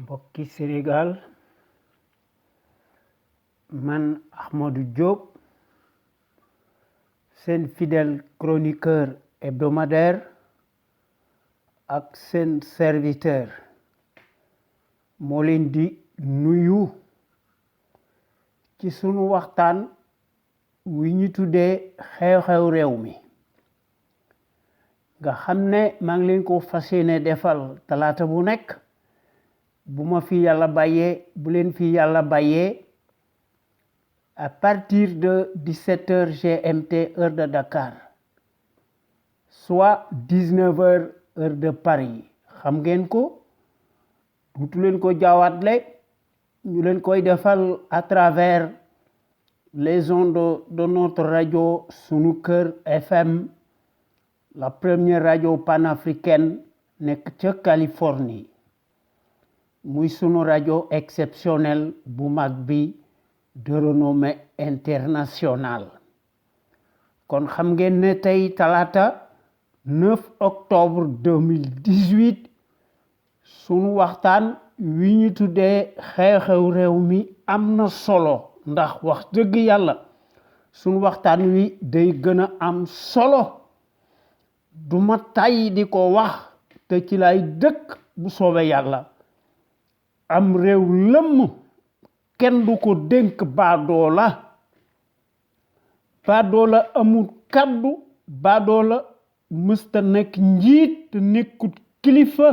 mbokki Sénégal man Ahmadou Diop seen fidèle chroniqueur hebdomadaire ak seen serviteur moo leen di nuyu ci sunu waxtaan wi ñu tuddee xew-xew réew mi nga xam ne maa ngi leen ko fas yéene defal talaata bu nekk bu ma fi yàlla bàyyee bu leen fi yàlla bàyyee à partir de 17h GMT heure de Dakar soit 19h heure de Paris xam ngeen ko duutu leen ko jaawatle ñu leen koy defal à travers les ondes de notre radio Sunu Kër FM la première radio panafricaine nekk ca Californie muy sunu radio exceptionnel bu mag bi de renommée internationale kon xam ngeen ne tey talaata 9 octobre 2018 sunu waxtaan wi ñu tuddee xew-xew réew mi am na solo ndax wax dëgg yàlla sunu waxtaan wi day gën a am solo duma tàyyi di ko wax te ci lay dëkk bu soobee yàlla am réew lëmm kenn du ko dénk baadoola amul kaddu baadoola mësta nekk njiit te nekkut kilifa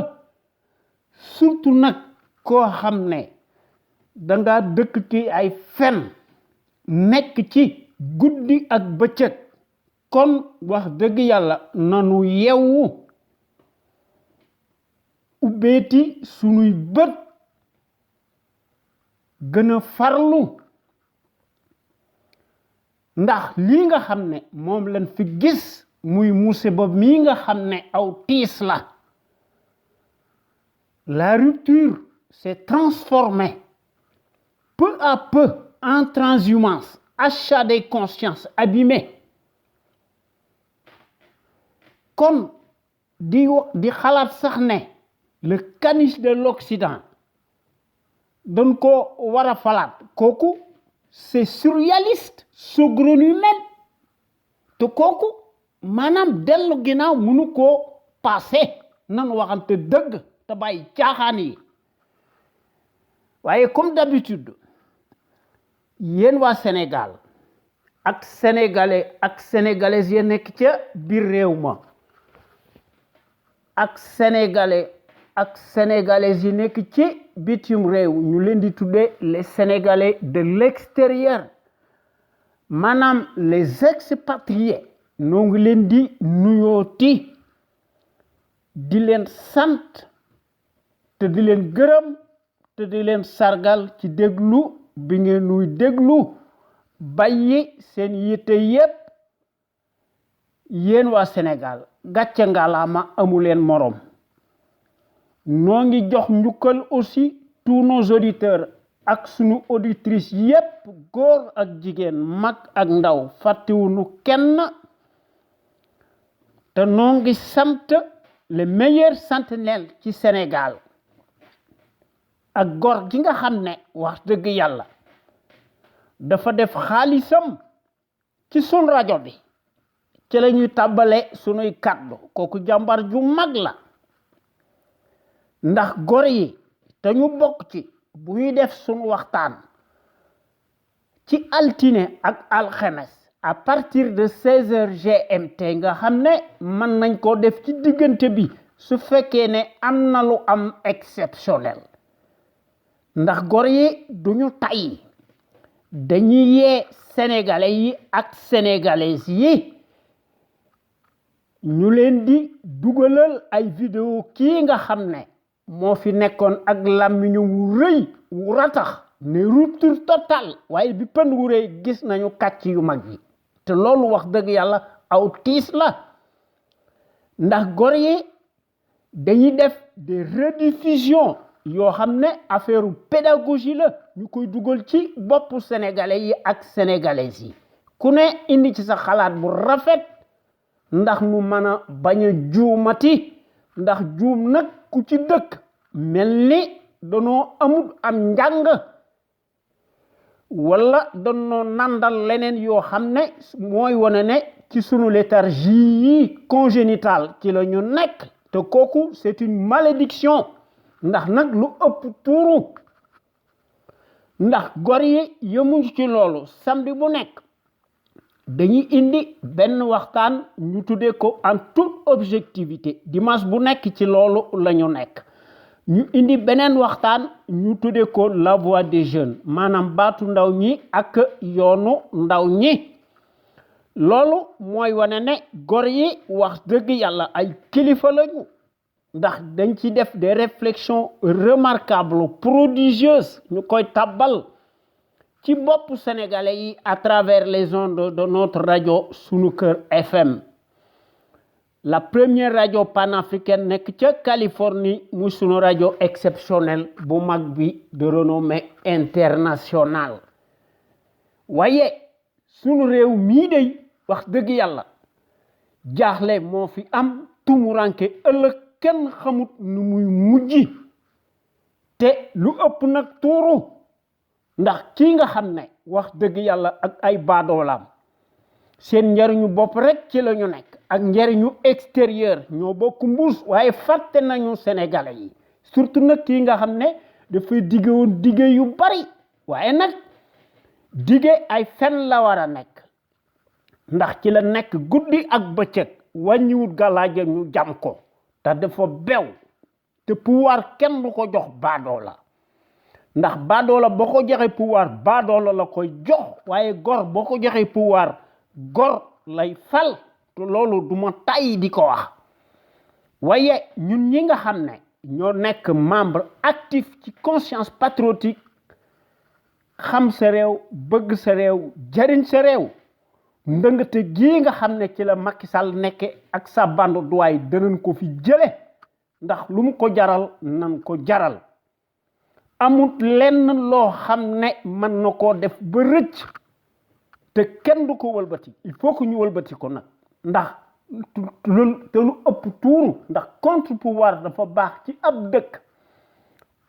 surtout nag koo xam ne danga dëkk ci ay fen nekk ci guddi ak bëccëg kon wax dëgg yàlla nanu yewwu ubbeeti sunuy bët gën a farlu ndax lii nga xam ne moom lañ fi gis muy musiba mii nga xam ne aw tiis la rupture s'est transformée peu à peu en transhumance, achat des consciences abîmées kon di xalaat sax ne le caniche de l'Occident dañ ko war a falaat kooku c'est surréaliste saugrenu même te kooku maanaam dellu ginnaaw mënu koo passé nan waxante dëgg te bàyyi caaxaan yi waaye comme d'habitude yéen waa Sénégal ak sénégalais ak sénégalaises yi nekk ca biir réew ma ak sénégalais ak sénégalaises yi nekk ci bitim réew ñu leen di tuddee les sénégalais de l'extérieur maanaam les expatriés noo ngi leen di nuyooti di leen sant te di leen gërëm te di leen sargal ci déglu bi ngeen nuy déglu bàyyi seen yitte yépp yéen waa Sénégal gàcce ngalaama amu leen morom noo ngi jox njukkal aussi tous nos auditeurs ak sunu auditrices yépp góor ak jigéen mag ak ndaw fàttewuñu kenn te noo ngi sant les meilleurs sentinelles ci Sénégal ak góor gi nga xam ne wax dëgg yàlla dafa def xaalisam ci sunu rajo bi ci la ñuy tàbbale sunuy kàddu kooku jàmbar ju mag la ndax góor yi te ñu bokk ci bu ñuy def sunu waxtaan ci altine ak alxemes à partir de 16h GMT nga xam ne mën nañ ko def ci diggante bi su fekkee ne am na lu am exceptionnel ndax góor yi duñu tàyyi dañuy yee sénégalais yi ak sénégalaises yi ñu leen di dugalal ay vidéo kii nga xam ne moo fi nekkoon ak làmmiñu wu rëy wu ratax ne rupture totale waaye bi pënd wu rëy gis nañu kàcc yu mag yi te loolu wax dëgg yàlla aw tiis la ndax góor yi dañuy def des rediffusions yoo xam ne affaire pédagogie la ñu koy dugal ci boppu sénégalais yi ak sénégalaises yi ku ne indi ci sa xalaat bu rafet ndax mu mën a bañ a juumati ndax juum nag ku ci dëkk mel ni danoo amul am njàng wala danoo nandal leneen yoo xam ne mooy wane ne ci sunu léthargie congénitale ci la ñu nekk te kooku c'est une malédiction ndax nag lu ëpp tuuru ndax gor yi yemuñ ci loolu samedi bu nekk dañuy indi benn waxtaan ñu tuddee ko en toute objectivité dimanche bu nekk ci loolu la ñu nekk ñu indi beneen waxtaan ñu tuddee ko la voix des jeunes maanaam baatu ndaw ñi ak yoonu ndaw ñi loolu mooy wane ne gor yi wax dëgg yàlla ay kilifa lañu ndax dañ ci def des réflexions remarquables prodigieuses ñu koy tabbal ci bopp sénégalais yi à travers les ondes de notre radio Sunu Kër FM la première radio panafricaine nekk ca Californie muy sunu radio exceptionnelle bu mag bi de renommée internationale waaye sunu réew mii day wax dëgg yàlla jaaxle moo fi am tumuranke ëllëg kenn xamut nu muy mujji te lu ëpp nag tuuru ndax kii nga xam ne wax dëgg yàlla ak ay baadoolaam seen njariñu bopp rek ci la ñu nekk ak njariñu extérieur ñoo bokk mbuus waaye fàtte nañu sénégalais yi surtout nag kii nga xam ne dafay dige woon dige yu bari waaye nag dige ay fen la war a nekk ndax ci la nekk guddi ak bëccëg wàññiwut galaaja ñu jam ko te dafa bew te pouvoir kenn du ko jox baadoola ndax baadoola boo ko joxee pouvoir baadoola la koy jox waaye gor boo ko joxee pouvoir gor lay fal te loolu du ma tàyyi di ko wax waaye ñun ñi nga xam ne ñoo nekk membre actif ci conscience patriotique xam sa réew bëgg sa réew jariñ sa réew ndëngate gii nga xam ne ci la Macky Sall nekke ak sa bandu duwaay danañ ko fi jële ndax lu mu ko jaral nan ko jaral amut lenn loo xam ne mën na koo def ba rëcc te kenn du ko wëlbati il faut que ñu wëlbati ko nag ndax te lu ëpp tuuru ndax contre pouvoir dafa baax ci ab dëkk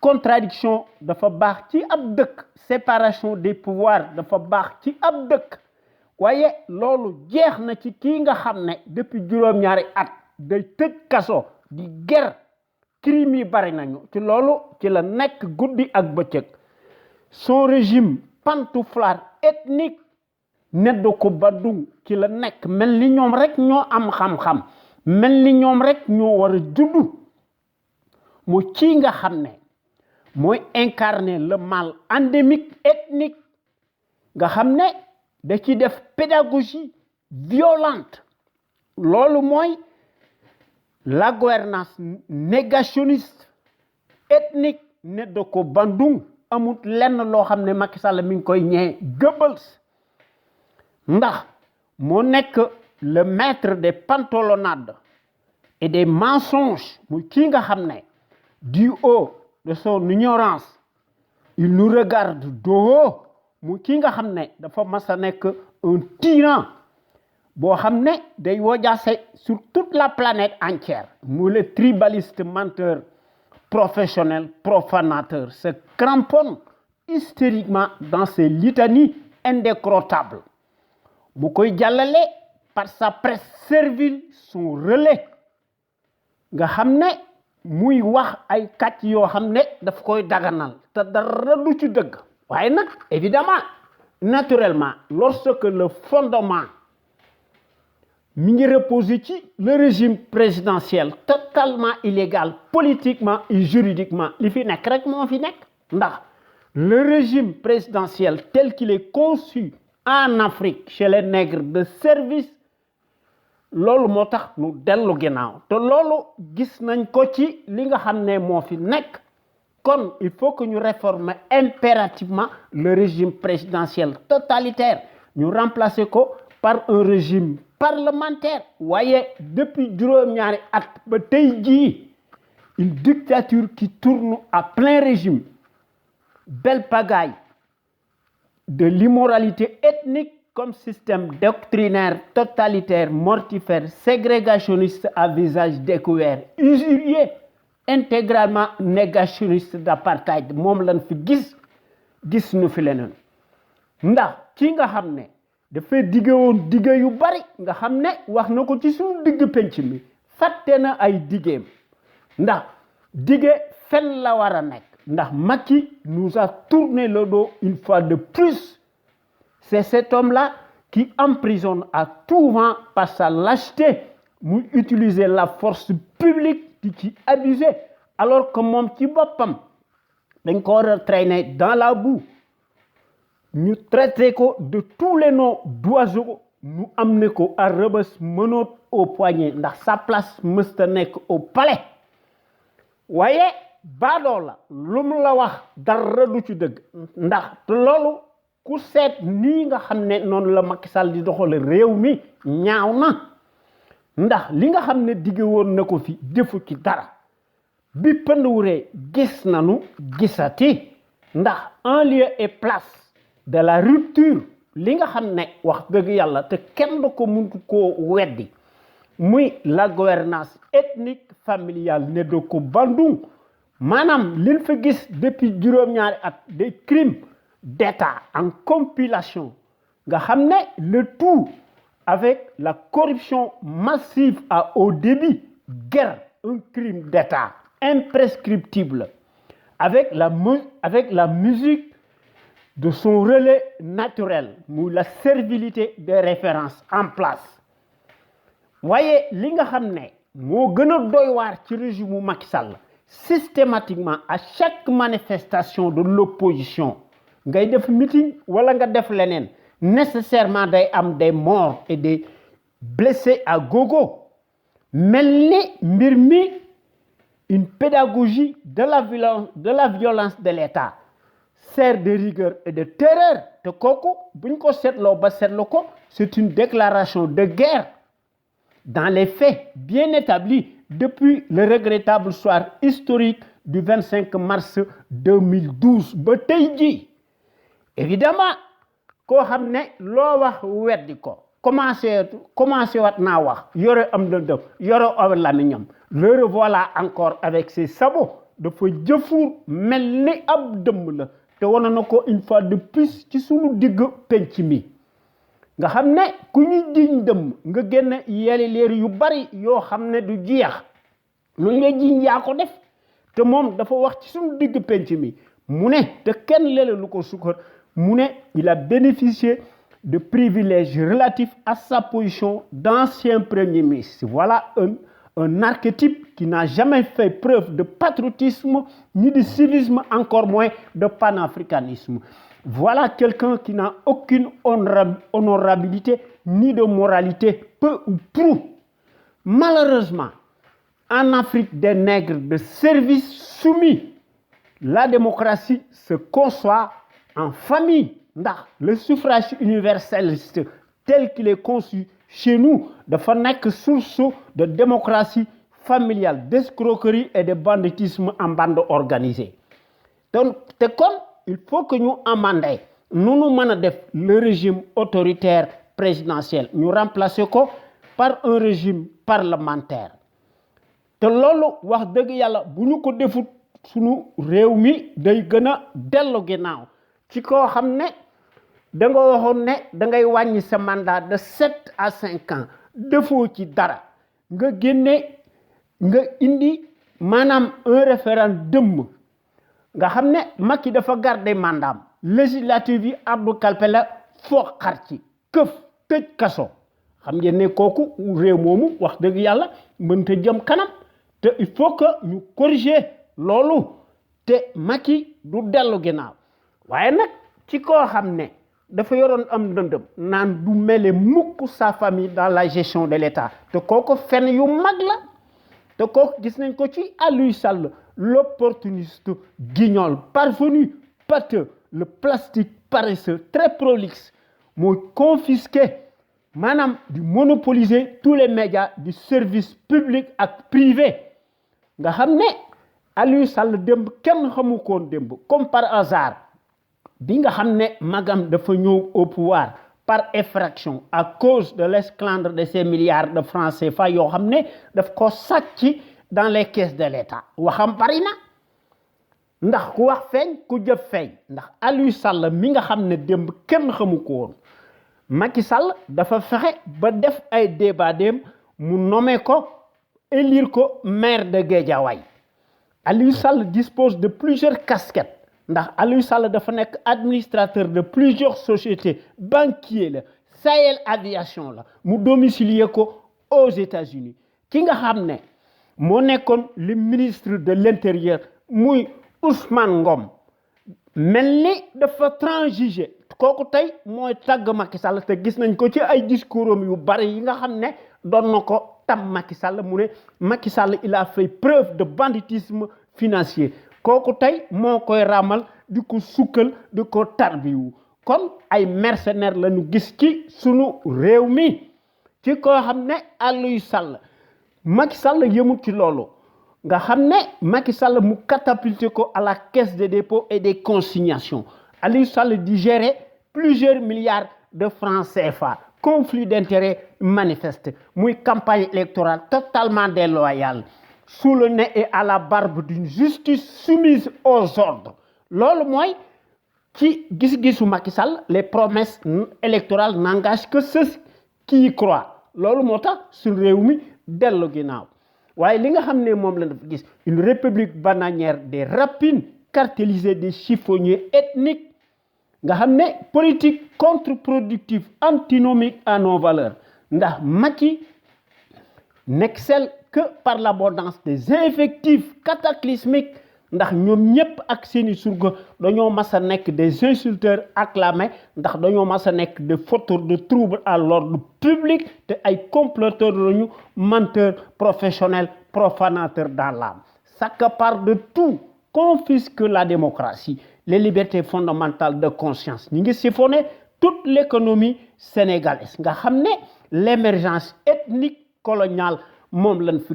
contradiction dafa baax ci ab dëkk séparation des pouvoirs dafa baax ci ab dëkk waaye loolu jeex na ci kii nga xam ne depuis juróom-ñaari at day tëj kaso di ger crime yi bari nañu ci loolu ci la nekk guddi ak bëccëg son régime pantouflard ethnique neddo ko baddu ci la nekk mel ni ñoom rek ñoo am xam-xam mel ni ñoom rek ñoo war a juddu mu ci nga xam ne mooy incarner le mal endémique ethnique nga xam ne da ci def pédagogie violente loolu mooy la gouvernance négationniste ethnique neddo ko bandung amut lenn loo xam ne Macky Sall mi ngi koy ñee Goebbels ndax moo nekk le maître des pantalonnades et des mensonges muy kii nga xam ne du haut de son ignorance il nous regarde de haut muy kii nga xam ne dafa mas a nekk un tyran boo xam ne day wojaase sur toute la planète entière muy le tribaliste menteur professionnel profanateur se cramponne hystériquement dans ses litanies indécrottables mu koy jàllale par sa presse servile son relais nga xam ne muy wax ay kàcc yoo xam ne daf koy daganal te dara du ci dëgg waaye nag évidemment naturellement lorsque le fondement mi ngi reposer ci le régime présidentiel totalement illégal politiquement et juridiquement li fi nekk rek moo fi nekk ndax le régime présidentiel tel qu'il est conçu en Afrique chez les nègres de service loolu moo tax nu dellu ginnaaw te loolu gis nañ ko ci li nga xam ne moo fi nekk kon il faut que ñu réformer impérativement le régime présidentiel totalitaire ñu remplacer ko par un régime parlementaire waaye depuis juróom-ñaari at ba tey jii une dictature qui tourne à plein régime belle pagaille de l'immoralité ethnique comme système doctrinaire totalitaire mortifère ségrégationniste à visage découvert usurier intégralement négationniste d'apartheid moom lañ fi gis nu fi leneen ndax ki nga xam ne dafay digge woon digge yu bari nga xam ne wax na ko ci suñu digg penc mi fàtte na ay diggeem ndax digge fen la war a nekk ndax Macky nous a tourné le dos une fois de plus. C'est cet homme-là qui emprisonne à tout vent par sa lâcheté, mu utiliser la force publique di ci abuser alors que moom ci boppam dañ ko war a traîner dans la boue ñu traité ko de tous les noms d'oiseaux ñu amené ko à Rebeuss menottes au poignet ndax sa place mësta nekk au palais waaye baadoo la lu mu la wax dara du ci dëgg ndax te loolu ku seet nii nga xam ne noonu la Macky Sall di doxale réew mi ñaaw na ndax li nga xam ne digge woon na ko fi defu ci dara bi pëndwuree gis nanu gisati ndax en lieu et place de la rupture li nga xam ne wax dëgg yàlla te kenn du ko muntu koo weddi muy la gouvernance ethnique familiale ne de ko bandung maanaam liñ fa gis depuis juróom-ñaari at des crimes d'État en compilation nga xam ne le tout avec la corruption massive à haut débit guerre un crime d'État imprescriptible avec la musique de son relais naturel muy la servilité des références en place waaye li nga xam ne moo gën a doy waar ci régime mu Macky Sall systématiquement à chaque manifestation de l'opposition ngay def meeting wala nga def leneen nécessairement day am des morts et des blessés à gogo mel ni mbir mi une pédagogie de la violence de l'État sert de rigueur et de terreur te kooku buñ ko seetloo ba seetlu ko c'est une déclaration de guerre dans les faits bien établis depuis le regrettable soir historique du 25 mars 2012 ba tey jii évidemment koo xam ne loo wax weddi ko commencé wat naa wax yore am lëndëm yore aw lamiñam le revoilà encore avec ses sabots dafa jëfuur mel ni ab dëmm la te wane na ko une fois de plus ci sunu digg penc mi nga xam ne ku ñu jiñ dëmm nga génn yeeli leer yu bari yoo xam ne du jeex lu nga jiñ yaa ko def te moom dafa wax ci sunu digg penc mi mu ne te kenn leele lu ko sukkar mu ne il a bénéficié de privilèges relatifs à sa position d'ancien premier ministre. Voilà un archétype qui n'a jamais fait preuve de patriotisme, ni de civisme, encore moins de panafricanisme. Voilà quelqu'un qui n'a aucune honorabilité, ni de moralité, peu ou prou. Malheureusement, en Afrique des nègres de service soumis, la démocratie se conçoit en famille. Ndax le suffrage universaliste tel qu'il est conçu chez nous dafa nekk source de démocratie familiale, d'escroquerie et de banditisme en bande organisée. Donc te kon il faut que ñu amender nu mën a def le régime autoritaire présidentiel ñu remplacer ko par un régime parlementaire te loolu wax dëgg yàlla bu ñu ko defut sunu réew mi day gën a dellu ginnaaw ci koo xam ne da nga waxoon ne da ngay wàññi sa mandat de 7 à 5 ans defoo ci dara nga génne nga indi maanaam un référendum nga xam ne Macky dafa garder mandaam législative yi Abdou Kalpe la foo xar ci këf tëj kaso xam ngeen ne kooku réew moomu wax dëgg yàlla mënta jëm kanam te il faut que ñu corriger loolu te Macky du dellu ginnaaw waaye nag ci koo xam ne dafa yoroon am ndëndëm naan du mêler mukk sa famille dans la gestion de l'État te kooku fen yu mag la te kooku gis nañ ko ci Aliou Sall l'opportuniste guignol parvenu pâteux le plastique paresseux très prolixe mooy confisqué maanaam di monopoliser tous les médias du service public ak privé nga xam ne Aliou Sall démb kenn xamu koon démb comme par hasard bi nga xam ne magam dafa ñëw au pouvoir par effraction à cause de l'esclandre de ces milliards de francs CFA yoo xam ne daf ko sàcc dans les caisses de l'État waxam bari na ndax ku wax feeñ ku jëf feeñ ndax Aliou Sall mi nga xam ne démb kenn xamu ko woon Macky Sall dafa fexe ba def ay débat dem mu nommé ko élire ko maire de Guédiawaye Aliou Sall dispose de plusieurs casquettes ndax Aliou Sall dafa nekk administrateur de plusieurs sociétés banquier la Sahel Aviation la mu domicilié ko aux États-Unis ki nga xam ne moo nekkoon le ministre de l'Intérieur muy Ousmane Ngom mel ni dafa transiger kooku tey mooy tàgg Macky Sall te gis nañ ko ci ay discours am yu bari yi nga xam ne doon na ko tam Macky Sall mu ne Macky Sall il a fait preuve de banditisme financier kooku tey moo koy ramal di ko sukkal di ko tarbiwu kon ay mercenaires la ñu gis ci sunu réew mi ci koo xam ne Aliou Sall Macky Sall yëmut ci loolu nga xam ne Macky Sall mu catapulté ko à la caisse de dépôt et des consignations Aliou Sall di gérer plusieurs milliards de francs CFA conflit d'intérêts manifeste muy campagne électorale totalement déloyale sous le nez et à la barbe d'une justice soumise aux ordres loolu mooy ci gis-gisu Macky Sall les promesses électorales n'engagent que ceux qui y croient loolu moo tax suñu réew mi dellu ginnaaw waaye li nga xam ne moom la dafa gis une république bananière des rapines cartélisée des chiffonniers ethniques nga xam ne politique contre-productive antinomique à nos valeurs ndax Macky n'excelle que par l'abondance des invectives cataclysmiques ndax ñoom ñëpp ak seeni surga dañoo mas a nekk des insulteurs acclamés ndax dañoo mas a nekk des fauteurs de troubles à l'ordre public te ay comploteurs lañu menteurs professionnels profanateurs dans l'âme s'accaparent de tout confisquent la démocratie les libertés fondamentales de conscience ñi ngi siphonné toute l'économie sénégalaise nga xam ne l'émergence ethnique coloniale moom lañ fi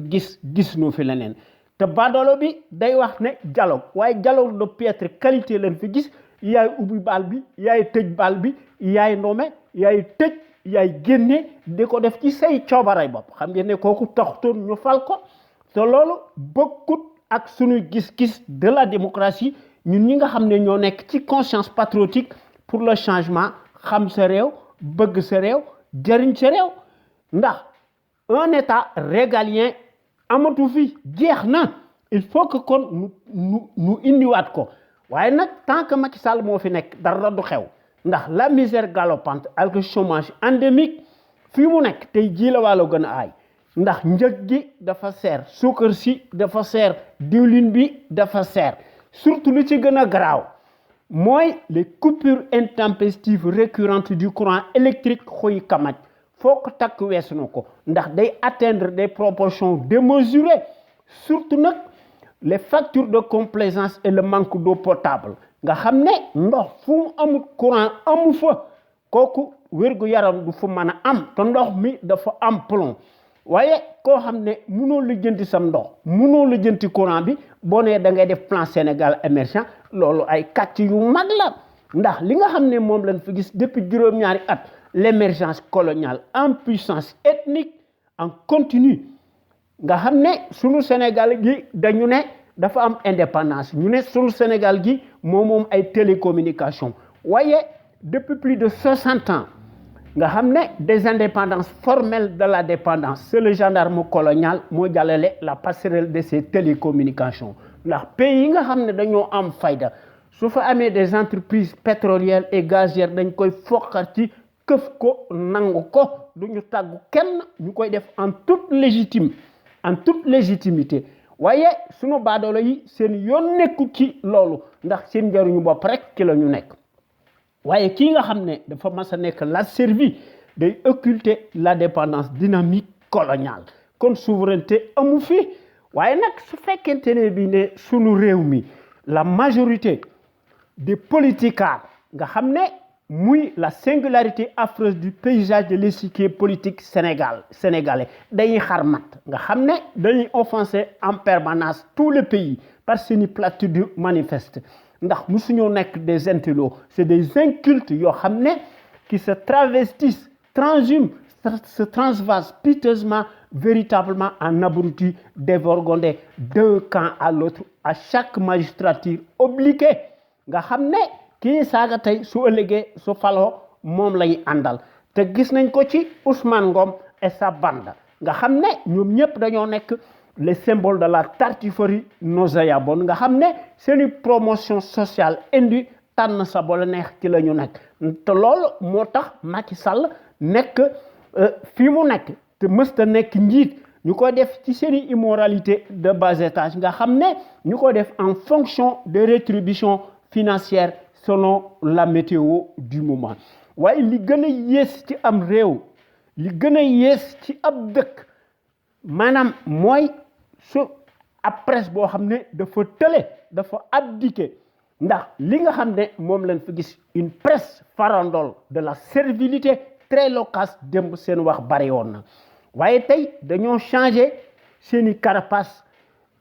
gis nu fi leneen te badoolo bi day wax ne dialogue waaye dialogue de piètre qualité lañ fi gis yaay ubbi baal bi yaay tëj baal bi yaay nommé yaay tëj yaay génne di ko def ci say coobaray bopp xam ngeen ne kooku taxutoon ñu fal ko te loolu bokkut ak suñu gis-gis de la démocratie ñun ñi nga xam ne ñoo nekk ci conscience patriotique pour le changement xam sa réew bëgg sa réew jëriñ sa réew ndax un état régalien amatu fi jeex na il faut que kon nu indiwaat ko waaye nag tant que Macky Sall moo fi nekk dara du xew ndax la misère galopante ak le chômage endémique fii mu nekk tey jii la wàllu gën a aay ndax njëg gi dafa seer suukar si dafa seer diwlin bi dafa seer surtout lu ci gën a garaaw mooy les coupures intempestives récurrentes du courant électrique xuy kamaj foo ko takk weesu na ko ndax day atteindre des proportions démesurées surtout nag les factures de complaisance et le manque d'eau potable nga xam ne ndox fu mu amul courant amu fa kooku wérgu yaram du fa mën a am te ndox mi dafa am plomb waaye koo xam ne mënoo lijjanti sam ndox mënoo lijjanti courant bi boo nee da ngay def plan Sénégal émergent loolu ay kàcc yu mag la ndax li nga xam ne moom lañ fi gis depuis juróom-ñaari at l'émergence coloniale en puissance ethnique en continu nga xam ne sunu Sénégal gi dañu ne dafa am indépendance ñu ne sunu Sénégal gi moom ay télécommunications waaye depuis plus de 60 ans nga xam ne des indépendances formelles de la dépendance c'est le gendarme colonial moo jàllale la passerelle de ces télécommunications ndax pays yi nga xam ne dañoo am fayda su fa amee des entreprises pétrolières et gazières dañ koy foqar ci këf ko nangu ko duñu tàggu kenn ñu koy def en toute légitimité waaye sunu baadoolo yi seen yoon nekku ci loolu ndax seen njariñu bopp rek ci la ñu nekk waaye kii nga xam ne dafa mas a nekk la servi day occulter la dépendance dynamique coloniale kon souveraineté amu fi waaye nag su fekkente ne bi ne sunu réew mi la majorité des politicards nga xam ne muy la singularité affreuse du paysage de l'échiquier politique sénégalais dañuy xarmat nga xam ne dañuy offenser en permanence tout le pays par seeni platitudes manifestes ndax musuñoo nekk des intellos c'est des incultes yoo xam ne qui se travestissent transhument se transvasent piteusement véritablement en abrutis dévergondés d'un camp à l'autre à chaque magistrature obliquée nga xam ne kii saaga tey su ëllëgee su faloo moom lay àndal te gis nañ ko ci Ousmane Ngom et sa bande nga xam ne ñoom ñëpp dañoo nekk les symboles de la tartufferie nauséabonde nga xam ne seeni promotion sociale indi tànn sa boole neex ci la ñu nekk te loolu moo tax Macky Sall nekk fii mu nekk te mësta nekk njiit ñu ko def ci seeni immoralité de bas étage nga xam ne ñu ko def en fonction des rétributions financières selon la météo du moment waaye li gën a yées ci am réew li gën a yées ci ab dëkk maanaam mooy su ab presse boo xam ne dafa tële dafa abdiqué ndax li nga xam ne moom lañ fi gis une presse farandole de la servilité très loquace démb seen wax bari woon na waaye tey dañoo changé seeni carapace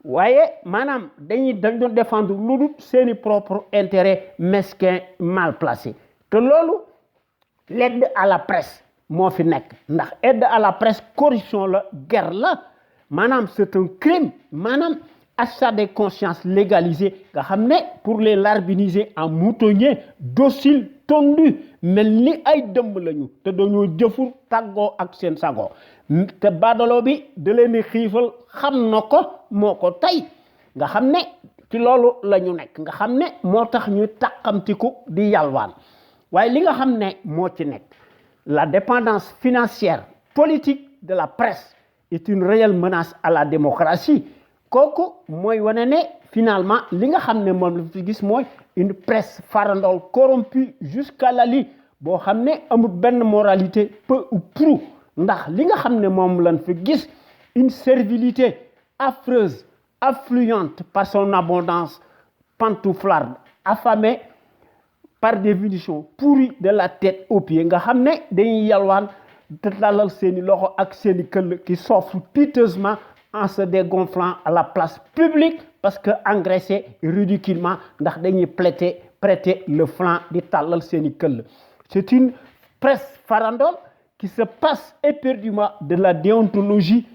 waaye maanaam dañ doon défendre lu dul seeni propre intérêt mesquin mal placé te loolu l'aide à la presse moo fi nekk ndax aide à la presse corruption la guerre la maanaam c'est un crime maanaam achat de conscience légalisé nga xam ne pour les larbiniser en moutonniers dociles tondus mel ni ay dëmb lañu te dañoo jëfur tàggoo ak seen sago te badalo bi da leen di xiifal xam na ko moo ko tey nga xam ne ci loolu la ñu nekk nga xam ne moo tax ñu tàqamtiku di yalwaan waaye li nga xam ne moo ci nekk la dépendance financière politique de la presse est une réelle menace à la démocratie kooku mooy wane ne finalement li nga xam ne moom la fi gis mooy une presse farandole corrompue jusqu'à la lie boo xam ne amul benn moralité peu ou prou ndax li nga xam ne moom lañ fi gis une servilité affreuse affluente par son abondance pantouflarde affamée par définition pourrie de la tête aux pieds nga xam ne dañuy yalwaan te dalal seeni loxo ak seeni këll qui s'offre piteusement en se dégonflant à la place publique parce que engraissé ridiculement ndax dañuy prêter le flanc di tàllal seeni këll c'est une presse farandole qui se passe éperdument de la déontologie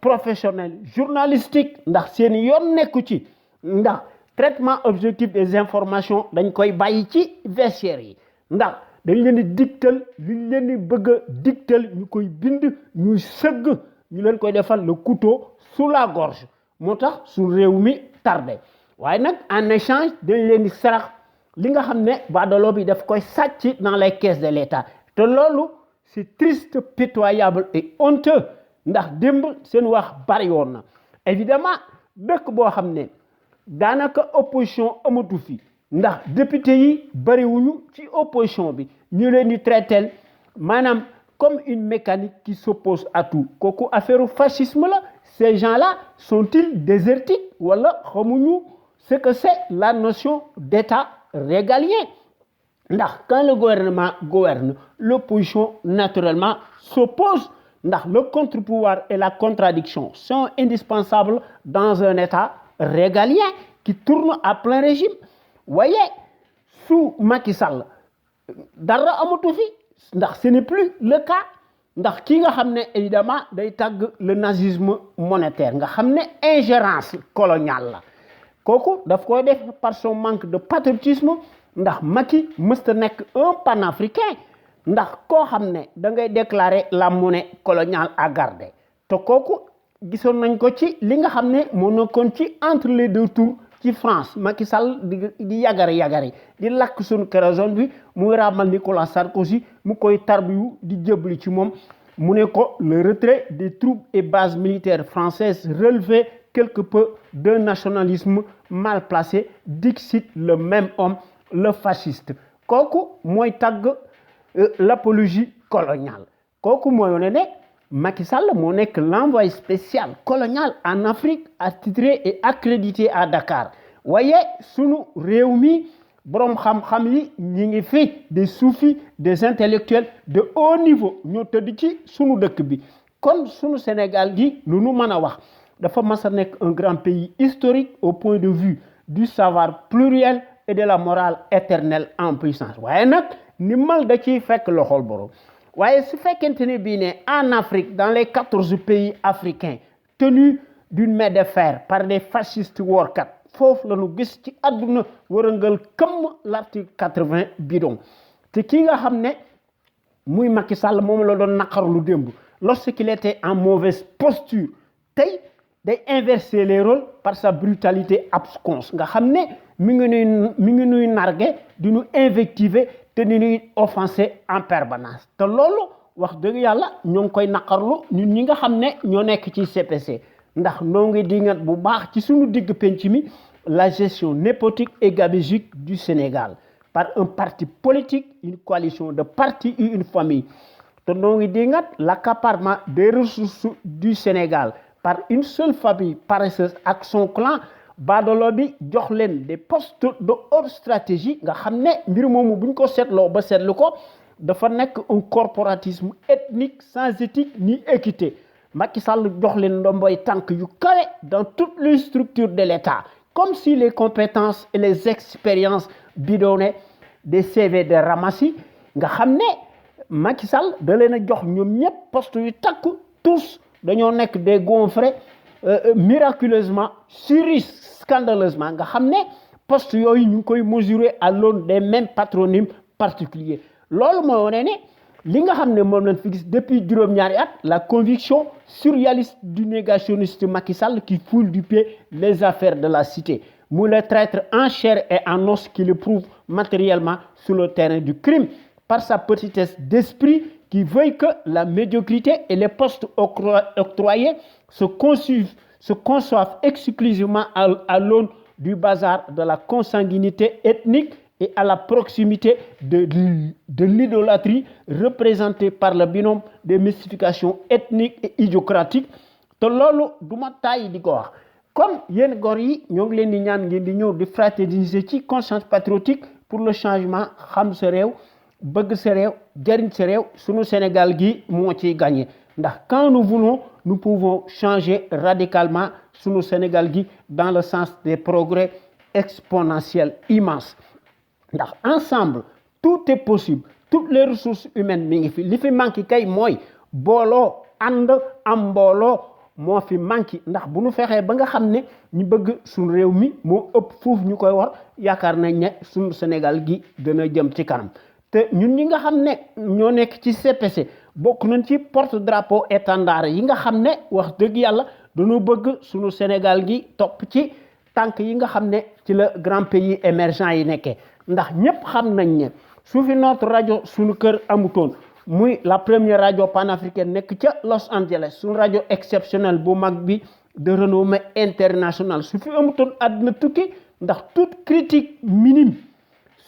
professionnelle journalistique ndax seeni yoon nekku ci ndax traitement objectif des informations dañ koy bàyyi ci vestiaire yi ndax dañ leen di digtal li leen di bëgg a digtal ñu koy bind ñuy sëgg ñu leen koy defal le couteau sous la gorge moo tax su réew mi tardé waaye nag en échange dañ leen di sarax li nga xam ne badalo bi daf koy sàcc dans les caisses de l'État te loolu c'est triste pitoyable et honteux ndax démb seen wax bari woon na évidemment dëkk boo xam ne daanaka opposition amatu fi ndax député yi bariwuñu ci opposition bi ñu leen di traiter maanaam comme une mécanique qui s'oppose à tout kooku affaire fascisme la ces gens-là sont-ils désertiques wala xamuñu ce que c'est la notion d'État régalien ndax quand le gouvernement gouverne l'opposition naturellement s'oppose ndax le contre-pouvoir et la contradiction sont indispensables dans un État régalien qui tourne à plein régime waaye sous Macky Sall dara amatu fi ndax ce n'est plus le cas ndax ki nga xam ne évidemment day tàgg le nazisme monétaire nga xam ne ingérence coloniale la kooku daf koy def par son manque de patriotisme ndax Macky mësta nekk un panafricain ndax koo xam ne da ngay déclarer la monnaie coloniale à garder te kooku gisoon nañ ko ci li nga xam ne moo nekkoon ci entre les deux tours ci France Macky Sall di yagari di lakk suñu kérosène bi muy raamal Nicolas Sarkozy mu koy tarbiyu di jëbli ci moom mu ne ko le retrait des troupes et bases militaires françaises relevait quelque peu d'un nationalisme mal placé dixit le même homme le fasciste kooku mooy tàgg l'apologie coloniale kooku mooy wone ne Macky Sall moo nekk l'envoyé spécial colonial en Afrique attitré et accrédité à Dakar waaye sunu réew mi boroom xam-xam yi ñi ngi fi des soufis des intellectuels de haut niveau ñoo tëdd ci sunu dëkk bi kon sunu Sénégal gi lu nu mën a wax dafa mas a nekk un grand pays historique au point de vue du savoir pluriel et de la morale éternelle en puissance waaye nag ni mal da ciy fekk loxol borom waaye su fekkente ne bii ne en Afrique dans les 14 pays africains tenus d'une main de fer par des fascistes woorkat foofu la ñu gis ci àdduna wërëngal këmm l'article 80 bidon te ki nga xam ne muy Macky Sall moom la doon naqarlu démb lorsqu'il était en mauvaise posture tey day inverser les rôles par sa brutalité absconse nga xam ne mi ngi nuy nargué di ñu invectiver te ni ñuy offenser en permanence te loolu wax dëgg yàlla ñoo ngi koy naqarlu ñun ñi nga xam ne ñoo nekk ci CPC ndax noo ngi dingat bu baax ci suñu digg penc mi la gestion népotique et gabégique du Sénégal par un parti politique, une coalition de partis et une famille. te noo ngi dingat l'accaparement des ressources du Sénégal par une seule famille paresseuse ak son clan baadolo bi jox leen des postes de haute stratégie nga xam ne mbir moomu buñ ko seetloo ba seetlu ko dafa nekk un corporatisme ethnique sans éthique ni équité Macky Sall jox leen ndomboy tànk yu kawe dans toutes les structures de l'État comme si les compétences et les expériences bidonnées des CV de ramassis nga xam ne Macky Sall da leen a jox ñoom ñëpp postes yu takku tous dañoo nekk des gonfrés miraculeusement surriches scandaleusement nga xam ne postes yooyu ñu ngi koy mesurer à l'aune des mêmes patronymes particuliers loolu mooy wane ne li nga xam ne moom lañ fi gis depuis juróom-ñaari at la conviction surréaliste du négationniste Macky Sall qui foule du pied les affaires de la cité mu le traître en chair et en os qui le prouve matériellement sur le terrain du crime par sa petitesse d'esprit qui veuille que la médiocrité et les postes octroyés se conçoivent exclusivement à l'aune du bazar de la consanguinité ethnique et à la proximité de l'idolâtrie représentée par le binôme des mystifications ethniques et idiocratiques te loolu du ma tàyyi di ko wax comme yéen gor yi ñoo ngi leen di ñaan ngeen di ñëw di fraterniser ci conscience patriotique pour le changement xam sa réew bëgg sa réew jariñ sa réew sunu Sénégal gi moo ciy gagné ndax quand nous voulons nous pouvons changer radicalement sunu Sénégal gi dans le sens des progrès exponentiels immenses ndax ensemble tout est possible toutes les ressources humaines mi ngi fi li fi manqué kay mooy booloo ànd am mbooloo moo fi manqué ndax bu ñu fexee ba nga xam ne ñu bëgg suñu réew mi moo ëpp foofu ñu koy war yaakaar nañ ne suñu Sénégal gi dana jëm ci kanam te ñun ñi nga xam ne ñoo nekk ci CPC bokk nañ ci porte drapeau étendard yi nga xam ne wax dëgg yàlla dañoo bëgg suñu Sénégal gi topp ci tànk yi nga xam ne ci la grand pays émergent yi nekkee ndax ñëpp xam nañ ne su fi notre rajo suñu kër amutoon muy la première rajo panafricaine nekk ca Los Angeles suñu rajo exceptionnelle bu mag bi de renommée internationale su fi amutoon àddina tukki ndax toute critique minime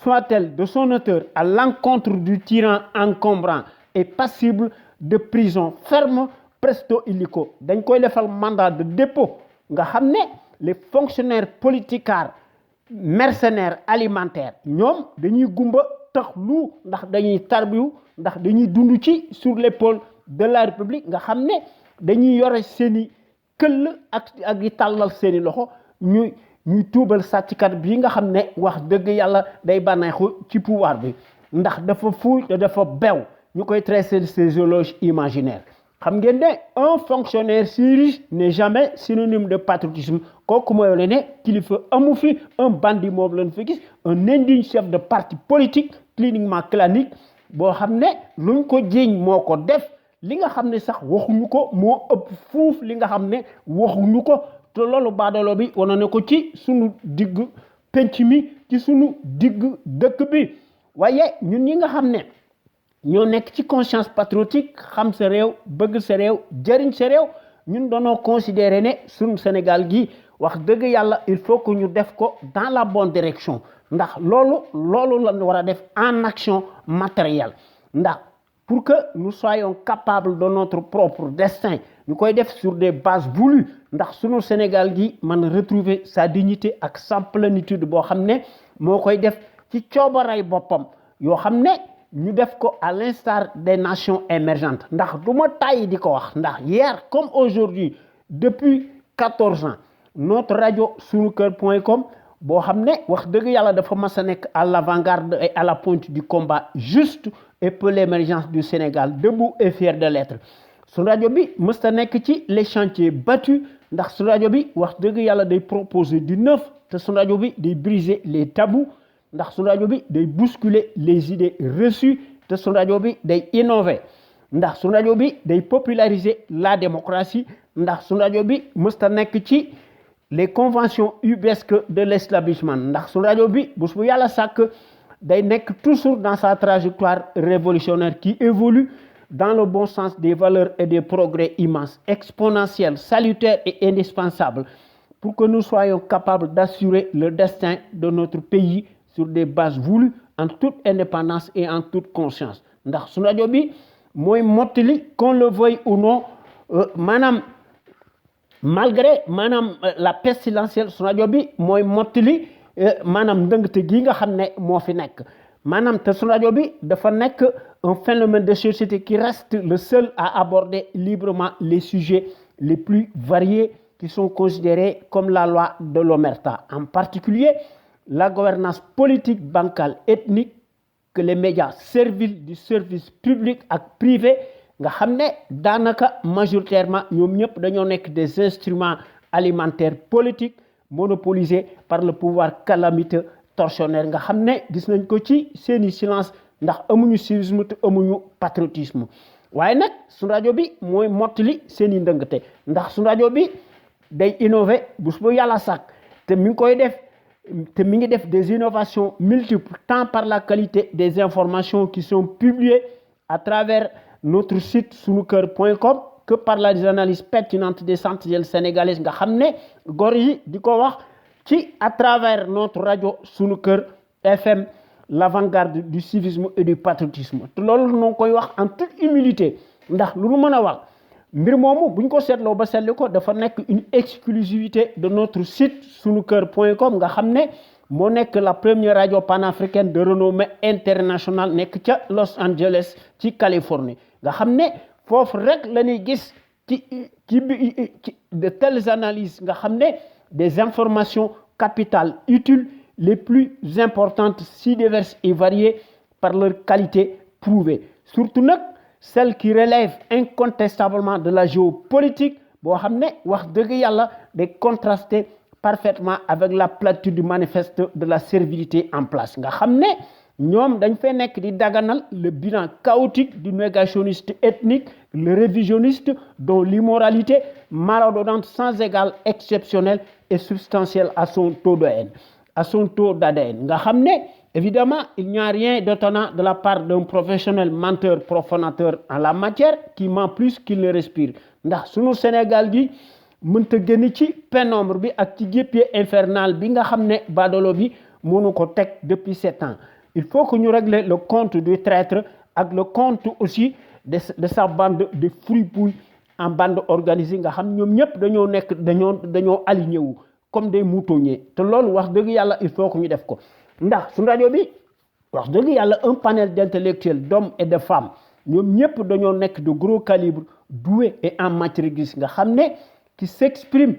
soit-elle de son auteur à l'encontre du tyran encombrant est passible de prison ferme presto illico dañ koy defal mandat de dépôt nga xam ne les fonctionnaires politicards mercenaires alimentaires ñoom dañuy gumba tax lu ndax dañuy tarbiwu ndax dañuy dund ci sur l'épaule de la République nga xam ne dañuy yore seeni këll ak di tàllal seeni loxo ñuy tuubal sàcckat bii nga xam ne wax dëgg yàlla day bànneexu ci pouvoir bi ndax dafa fuuy te dafa bew ñu koy traiter ces éloges imaginaires xam ngeen ne un fonctionnaire si riche n'est jamais synonyme de patriotisme kooku mooy la ne kilifa amu fi un bandit moom lañ fi gis un indigne chef de parti politique cliniquement clanique boo xam ne luñ ko jiiñ moo ko def li nga xam ne sax waxuñu ko moo ëpp fuuf li nga xam ne waxuñu ko te loolu baadoolo bi wane na ko ci sunu digg penc mi ci sunu digg dëkk bi waaye ñun ñi nga xam ne ñoo nekk ci conscience patriotique xam sa réew bëgg sa réew jëriñ sa réew ñun doonoo considérer ne sunu Sénégal gi wax dëgg yàlla il faut que ñu def ko dans la bonne direction ndax loolu la war a def en action matérielle ndax pour que nous soyons capables de notre propre destin ñu koy def sur des bases voulues ndax sunu Sénégal gi mën retrouver sa dignité ak sa plénitude boo xam ne moo koy def ci coobaray boppam yoo xam ne ñu def ko à l'instar des nations émergentes ndax du ma tàyyi di ko wax ndax hier comme aujourd'hui depuis 14 ans notre rajo sunuker.com boo xam ne wax dëgg yàlla dafa mas a nekk à l'avant-garde et à la pointe du combat juste et pour l'émergence du Sénégal debout et fier de l'être sunu rajo bi mës ta nekk ci les chantiers battus ndax sunu rajo bi wax dëgg yàlla day proposer du neuf te sunu rajo bi day briser les tabous ndax sunu rajo bi day bousculer les idées reçues te sunu rajo bi day innover ndax sunu rajo bi day populariser la démocratie ndax sunu rajo bi mës ta nekk ci les conventions ubuesques de l'établissement ndax sunu rajo bi bés bu yàlla sàkk day nekk toujours dans sa trajectoire révolutionnaire qui évolue dans le bon sens des valeurs et des progrès immenses, exponentiels, salutaires et indispensables pour que nous soyons capables d'assurer le destin de notre pays sur des bases voulues en toute indépendance et en toute conscience. Ndax sunu rajo bi mooy mottali qu'on le veuille ou non malgré la pestilentielle sunu rajo bi mooy mottali ndëngte gi nga xam ne moo fi nekk te sunu rajo bi dafa nekk un phénomène de société qui reste le seul à aborder librement les sujets les plus variés qui sont considérés comme la loi de l'omerta, en particulier la gouvernance politique, bancale, ethnique, que les médias serviles du service public et privé nga xam ne daanaka majoritairement ñoom ñëpp dañoo nekk des instruments alimentaires politiques monopolisés par le pouvoir calamiteux tortionnaire nga xam ne gis nañ ko ci seeni silence ndax amuñu civisme te amuñu patriotisme waaye nag sunu rajo bi mooy mottali seeni ndëngte ndax sunu rajo bi day innover bés bu yàlla sàkk te mi ngi def des innovations multiples tant par la qualité des informations qui sont publiées à travers notre site sunuker.com que par les analyses pertinentes des sentinelles sénégalaises nga xam ne góor yi di ko wax ci à travers notre rajo Sunuker FM l'avant-garde du civisme et du patriotisme te loolu noo koy wax en toute humilité ndax lu nu mën a wax mbir moomu buñ ko seetloo ba seetlu ko dafa nekk une exclusivité de notre site sunuker.com nga xam ne moo nekk la première radio panafricaine de renommée internationale nekk ca Los Angeles ci Californie nga xam ne foofu rek la ñuy gis ci de telles analyses nga xam ne des informations capitales utiles les plus importantes si diverses et variées par leur qualité prouvée surtout nag celles qui relèvent incontestablement de la géopolitique boo xam ne wax dëgg yàlla day contraster parfaitement avec la platitude manifeste de la servilité en place nga xam ne ñoom dañ fay nekk di daganal le bilan chaotique du négationniste ethnique le révisionniste dont l'immoralité maraudante sans égal exceptionnelle et substantielle à son taux d'ADN nga xam ne évidemment il n'y a rien d'étonnant de la part d'un professionnel menteur profanateur en la matière qui ment plus qu'il ne respire ndax sunu Sénégal gi mënta génn ci pénombre bi ak ci guêpier infernal bi nga xam ne badolo bi mënu ko teg depuis 7 ans il faut que ñu régler le compte du traître ak le compte aussi de sa bande de fripouilles en bande organisée nga xam ñoom ñëpp dañoo aligné wu comme des moutonniers te loolu wax dëgg yàlla il faut que ñu def ko ndax suñu rajo bi wax dëgg yàlla un panel d'intellectuels d'hommes et de femmes ñoom ñëpp dañoo nekk de gros calibre doués et en matière grise nga xam ne qui s'expriment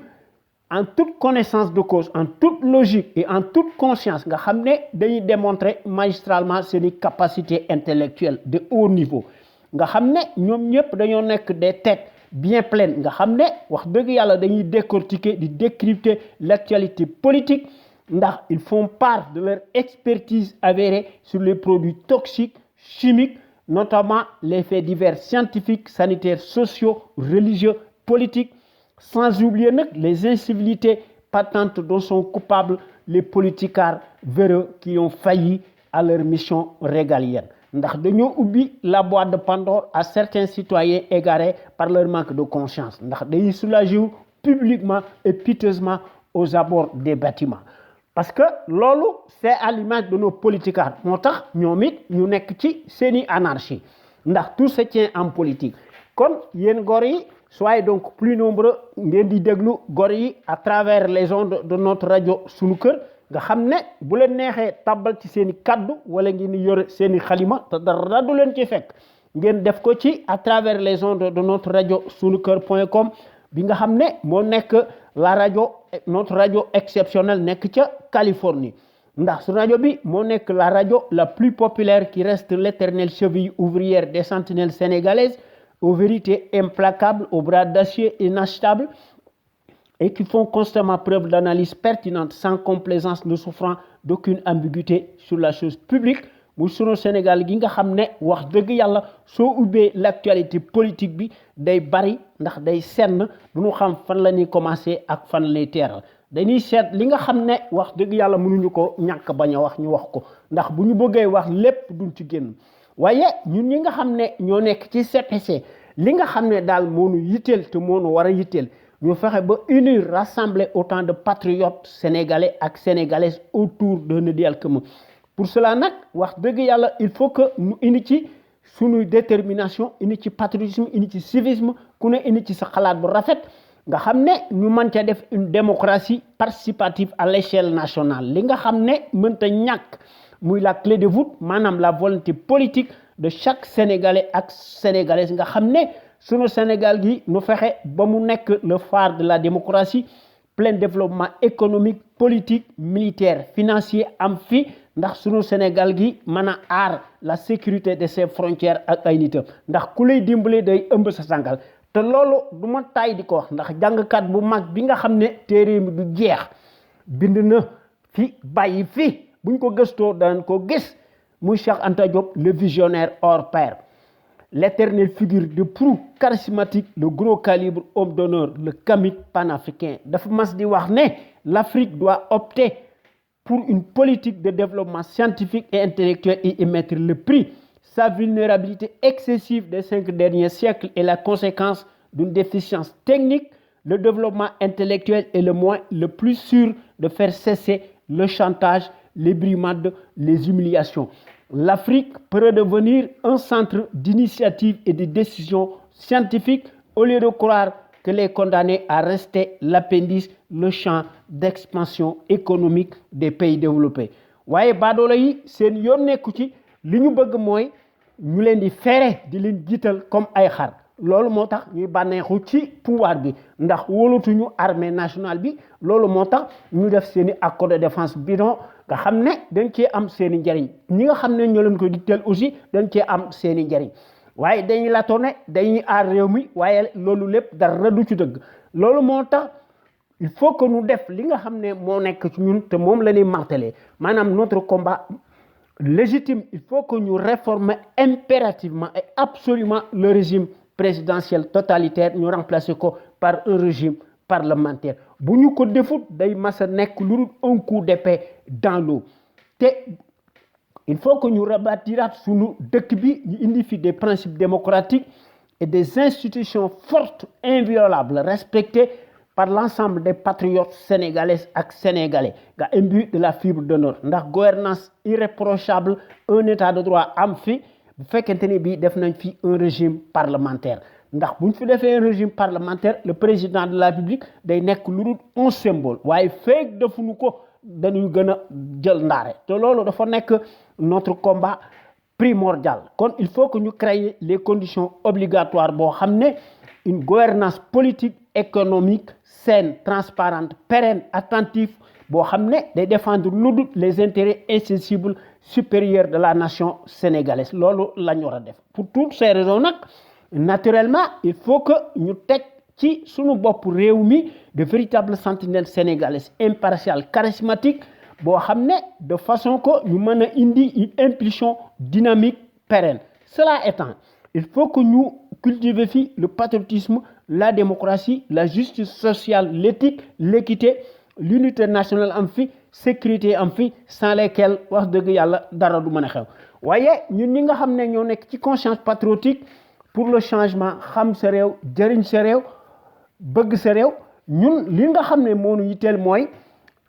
en toute connaissance de cause en toute logique et en toute conscience nga xam ne dañuy démontrer magistralement seeni capacités intellectuelles de haut niveau nga xam ne ñoom ñëpp dañoo nekk des têtes bien pleines nga xam ne wax dëgg yàlla dañuy décortiquer di décrypter l'actualité politique ndax ils font part de leur expertise avérée sur les produits toxiques chimiques notamment les faits divers scientifiques sanitaires sociaux religieux politiques sans oublier nag les incivilités patentes dont sont coupables les politicards véreux qui ont failli à leur mission régalienne ndax dañoo ubbi la boîte de Pandore à certains citoyens égarés par leur manque de conscience ndax dañuy soulager wu publiquement et piteusement aux abords des bâtiments parce que loolu c'est à l'image de nos politicards moo tax ñoom it ñu nekk ci seeni anarchie ndax tout se tient en politique kon yéen góor yi soyez donc plus nombreux ngeen di déglu góor yi à travers les ondes de notre radio Sunuker nga xam ne bu leen neexee tàbbal ci seeni kaddu wala ngeen di yore seeni xalima te dara du leen ci fekk ngeen def ko ci à travers les ondes de notre radio sunuker.com bi nga xam ne moo nekk la rajo notre rajo exceptionnelle nekk ca Californie ndax su rajo bi moo nekk la rajo la plus populaire qui reste l'éternelle cheville ouvrière des sentinelles sénégalaises aux vérités implacables, aux bras d'acier inachetables et qui font constamment preuve d'analyse pertinente sans complaisance ne souffrant d'aucune ambiguïté sur la chose publique muy sunu Sénégal gi nga xam ne wax dëgg yàlla soo ubbee l'actualité politique bi day bari ndax day senn du ñu xam fan la ñuy commencer ak fan lay teeral dañuy seet li nga xam ne wax dëgg yàlla mënuñu ko ñàkk bañ a wax ñu wax ko ndax bu ñu bëggee wax lépp duñ ci génn waaye ñun ñi nga xam ne ñoo nekk ci CPC li nga xam ne daal moo nu yitteel te moo nu war a yitteel ñu fexe ba unir rassembler autant de patriotes sénégalais ak sénégalaises autour d'un idéal commun pour cela nag wax dëgg yàlla il faut que ñu indi ci suñuy détermination indi ci patriotisme indi ci civisme ku ne indi ci sa xalaat bu rafet nga xam ne ñu mën ca def une démocratie participative à l'échelle nationale li nga xam ne mënta ñàkk muy la clé de voûte maanaam la volonté politique de chaque sénégalais ak sénégalaise nga xam ne sunu Sénégal gi nu fexe ba mu nekk le phare de la démocratie plein développement économique politique militaire financier am fi ndax sunu Sénégal gi mën a aar la sécurité de ses frontières ak ay nitam ndax ku lay dimbale day ëmb sa sàngal te loolu du ma taay di ko wax ndax jàngkat bu mag bi nga xam ne téere mi du jeex bind na fi bàyyi fi buñ ko gëstoo danañ ko gis muy Cheikh Anta Diop le visionnaire hors pair l'éternelle figure de proue charismatique le gros calibre homme d'honneur le kamik panafricain dafa mas di wax ne l'Afrique doit opter pour une politique de développement scientifique et intellectuel et y mettre le prix. Sa vulnérabilité excessive des 5 derniers siècles est la conséquence d'une déficience technique. Le développement intellectuel est le moyen le plus sûr de faire cesser le chantage, les brimades, les humiliations. L'Afrique peut devenir un centre d'initiative et de décision scientifique au lieu de croire que les condamner à rester l'appendice, le champ d'expansion économique des pays développés. waaye baadoolo yi seen yoon nekku ci li ñu bëgg mooy ñu leen di fere di leen jiital comme ay xar loolu moo tax ñuy bànneexu ci pouvoir bi ndax wóolatuñu armée nationale bi loolu moo tax ñu def seeni accord de défense bidon nga xam ne dañ cee am seeni njariñ ñi nga xam ne ñoo leen ko ditteel aussi dañ cee am seeni njariñ waaye dañuy la tourné dañuy aar réew mi waaye loolu lépp dara du ci dëgg loolu moo tax il faut que ñu def li nga xam ne moo nekk ci ñun te moom la ñuy marteler maanaam notre combat légitime il faut que ñu réformer impérativement et absolument le régime présidentiel totalitaire ñu remplacer ko par un régime parlementaire bu ñu ko defut day mas a nekk lu dul un coup d'épée dans l'eau te il faut que ñu rebâtiraat suñu dëkk bi ñu indi fi des principes démocratiques et des institutions fortes inviolables respectées par l'ensemble des patriotes sénégalaises ak sénégalais nga imbu de la fibre d'honneur ndax gouvernance irréprochable un état de droit am fi bu fekkente ni bii def nañ fi un régime parlementaire ndax bu ñu fi defee un régime parlementaire le président de la République day nekk lu dul un symbole waaye feek defuñu ko dañuy gën a jël ndaare te loolu dafa nekk notre combat primordial kon il faut que ñu créer les conditions obligatoires boo xam ne une gouvernance politique économique saine transparente pérenne attentive boo xam ne day défendre lu dul les intérêts insensibles supérieurs de la nation sénégalaise loolu la ñu war a def pour toutes ces raisons nag naturellement il faut que ñu teg ci suñu bopp réew mi de véritables sentinelles sénégalaises impartiales charismatiques boo xam ne de façon que ñu mën a indi une impulsion dynamique pérenne cela étant il faut que ñu cultiver fi le patriotisme la démocratie la justice sociale l'éthique l'équité l'unité nationale am fi sécurité am fi sans lesquelles wax dëgg yàlla dara du mën a xew waaye ñun ñi nga xam ne ñoo nekk ci conscience patriotique pour le changement xam sa réew jëriñ sa réew bëgg sa réew ñun li nga xam ne moo ñu yitteel mooy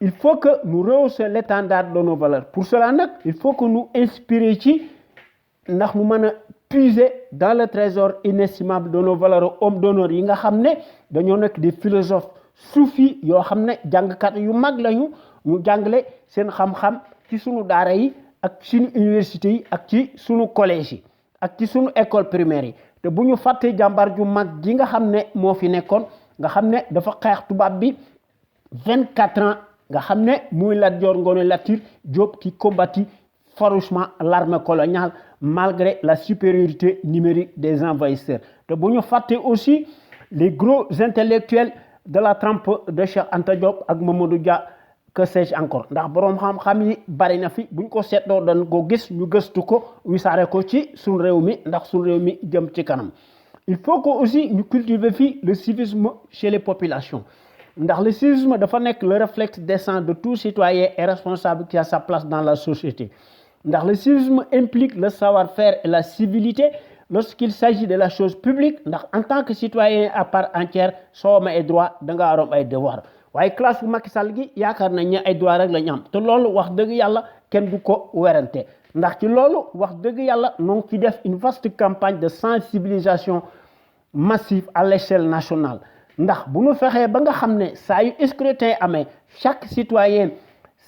il faut que nous rehaussions l'étendard de nos valeurs pour cela nag il faut que nous inspirer ci ndax ñu mën a puiser dans le trésor inestimable de nos valeurs hommes d'honneur yi nga xam ne dañoo nekk des philosophes soufis yoo xam ne jàngkat yu mag lañu ñu jàngale seen xam-xam ci sunu daara yi ak suñu université yi ak ci sunu collège yi ak ci sunu école primaire yi te bu ñu fàttee jàmbaar ju mag ji nga xam ne moo fi nekkoon nga xam ne dafa xeex tubaab bi 24 ans nga xam ne muy Lat Dior Ngoné Latyr Diop qui combattit farouchement l'armée coloniale malgré la supériorité numérique des envahisseurs. te bu ñu fàtte aussi les gros intellectuels de la trempe de Cheikh Anta Diop ak Mamadou Dia que sais-je encore ndax boroom xam-xam yi bari na fi buñ ko seetloo dañ ko gis ñu gëstu ko wisaare ko ci suñ réew mi ndax suñ réew mi jëm ci kanam. Il faut que aussi ñu cultiver fii le civisme chez les populations ndax le civisme dafa nekk le réflexe décent de tout citoyen et responsable qui a sa place dans la société ndax le civisme implique le savoir-faire et la civilité lorsqu'il s'agit de la chose publique ndax en tant que citoyen à part entière soo amee ay droit da nga am ay devoir waaye classe bu Macky Sall gi yaakaar nañ ne ay droit rek la ñu am te loolu wax dëgg yàlla kenn du ko werante ndax ci loolu wax dëgg yàlla noo ngi ci def une vaste campagne de sensibilisation massive à l'échelle nationale ndax bu ñu fexee ba nga xam ne saa yu scrutin amee chaque citoyen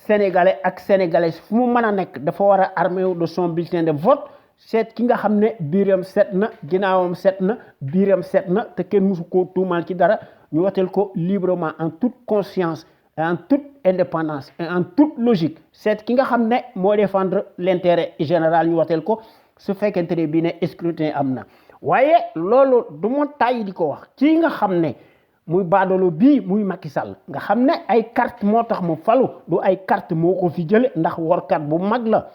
sénégalais ak sénégalaise fu mu mën a nekk dafa war a armé de son bulletin de vote seet ki nga xam ne biiram set na ginnaawam set na biiram set na te kenn musu koo tuumal ci dara ñu woteel ko librement en toute conscience et en toute indépendance et en toute logique seet ki nga xam ne moo défendre l'intérêt général ñu woteel ko su fekkente ne bii ne scrutin am na waaye loolu du ma tàyyi di ko wax kii nga xam ne muy baadoolo bii muy Macky Sall nga xam ne ay carte moo tax mu falu du ay carte moo ko fi jële ndax workat bu mag la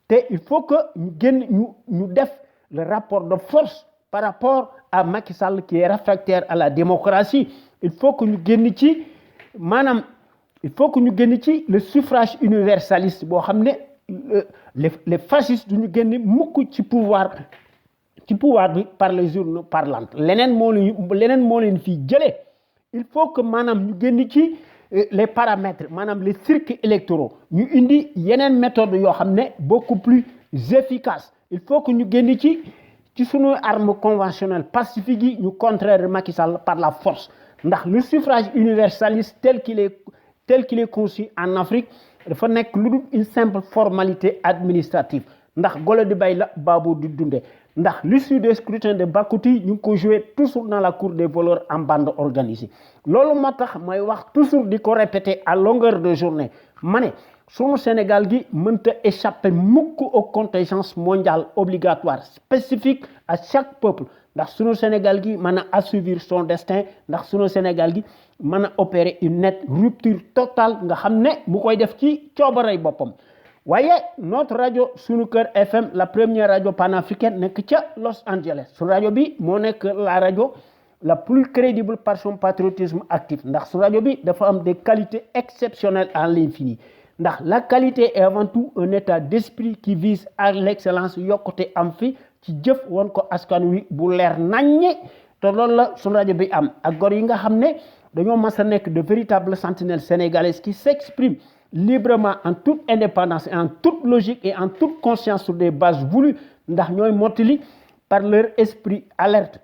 te il faut que ñu génn ñu def le rapport de force par rapport à Macky Sall qui est réfractaire à la démocratie il faut que ñu génn ci maanaam il faut que ñu génn ci le suffrage universaliste boo xam ne les fascistes du ñu génn mukk ci pouvoir bi par les urnes parlantes leneen moo leen fii jëlee il faut que maanaam ñu génn ci les paramètres maanaam les circuits électoraux ñu indi yeneen méthode yoo xam ne beaucoup plus efficace il faut que ñu génn ci sunu arme conventionnelle pacifique yi ñu contraire Macky Sall par la force ndax le suffrage universaliste tel qu'il est conçu en Afrique dafa nekk lu dul une simple formalité administrative ndax golo di bay la baaboo di dunde ndax l'issue des scrutins de Bakouti ñu ngi ko joué toujours dans la cour des voleurs en bande organisée loolu moo tax mooy wax toujours di ko répéter à longueur de journée ma ne sunu Sénégal gi mënta échapper mukk aux contingences mondiales obligatoires spécifiques à chaque peuple ndax sunu Sénégal gi mën a assouvir son destin ndax sunu Sénégal gi mën a opérer une nette rupture totale nga xam ne mu koy def ci coobarey boppam waaye notre rajo sunu kër FM la première rajo panafricaine nekk ca Los Angeles sunu rajo bi moo nekk la rajo la plus crédible par son patriotisme actif ndax sunu rajo bi dafa am des qualités exceptionnelles à l'infini ndax la qualité est avant tout un état d'esprit qui vise à l'excellence yokkute am fi ci jëf woon ko askan wi bu leer naññe te loolu la sunu rajo bi am ak gor yi nga xam ne dañoo mas a nekk de véritables sentinelles sénégalaises qui s'expriment librement en toute indépendance et en toute logique et en toute conscience sur des bases voulues ndax ñooy mottali par leur esprit alerte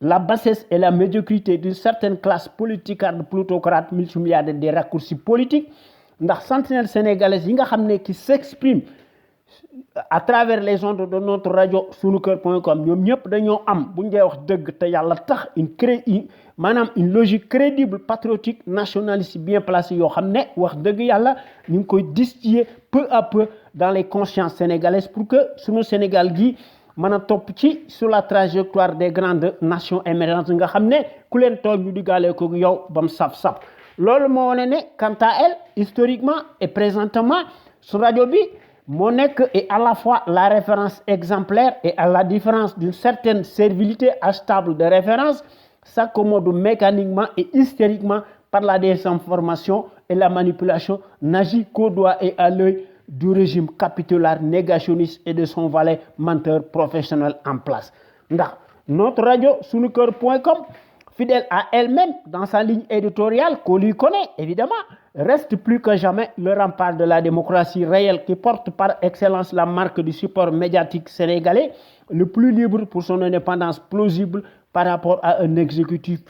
la bassesse et la médiocrité d'une certaine classe politicarde plutocrate multimilliardaire des raccourcis politiques ndax sentinelles sénégalaises yi nga xam ne qui s'expriment à travers les ondes de notre rajo sunuker.com ñoom ñëpp dañoo am bu ñu dee wax dëgg te yàlla tax une logique crédible patriotique nationaliste bien placée yoo xam ne wax dëgg yàlla ñu ngi koy distiller peu à peu dans les consciences sénégalaises pour que sunu Sénégal gi mën a topp ci sur la trajectoire des grandes nations émergentes nga xam ne ku leen tool ñu diggaale ko yow ba mu saf-saf loolu moo wane ne quant à elle historiquement et présentement su rajo bi moo nekk est à la fois la référence exemplaire et à la différence d'une certaine servilité achetable de référence s'accommode mécaniquement et hystériquement par la désinformation et la manipulation n'agit qu'au doigt et à l'œil du régime capitulaire négationniste et de son valet menteur professionnel en place ndax notre radio sunuker.com fidèle à elle-même dans sa ligne éditoriale qu'on lui connaît évidemment reste plus que jamais le rempart de la démocratie réelle qui porte par excellence la marque du support médiatique sénégalais le plus libre pour son indépendance plausible par rapport à un exécutif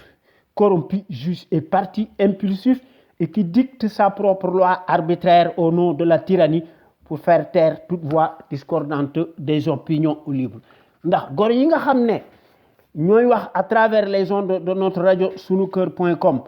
corrompu, juste et parti impulsif et qui dicte sa propre loi arbitraire au nom de la tyrannie pour faire taire toute voix discordante des opinions libres ndax gor yi nga xam ne ñooy wax à travers les ondes de notre radio sunuker.com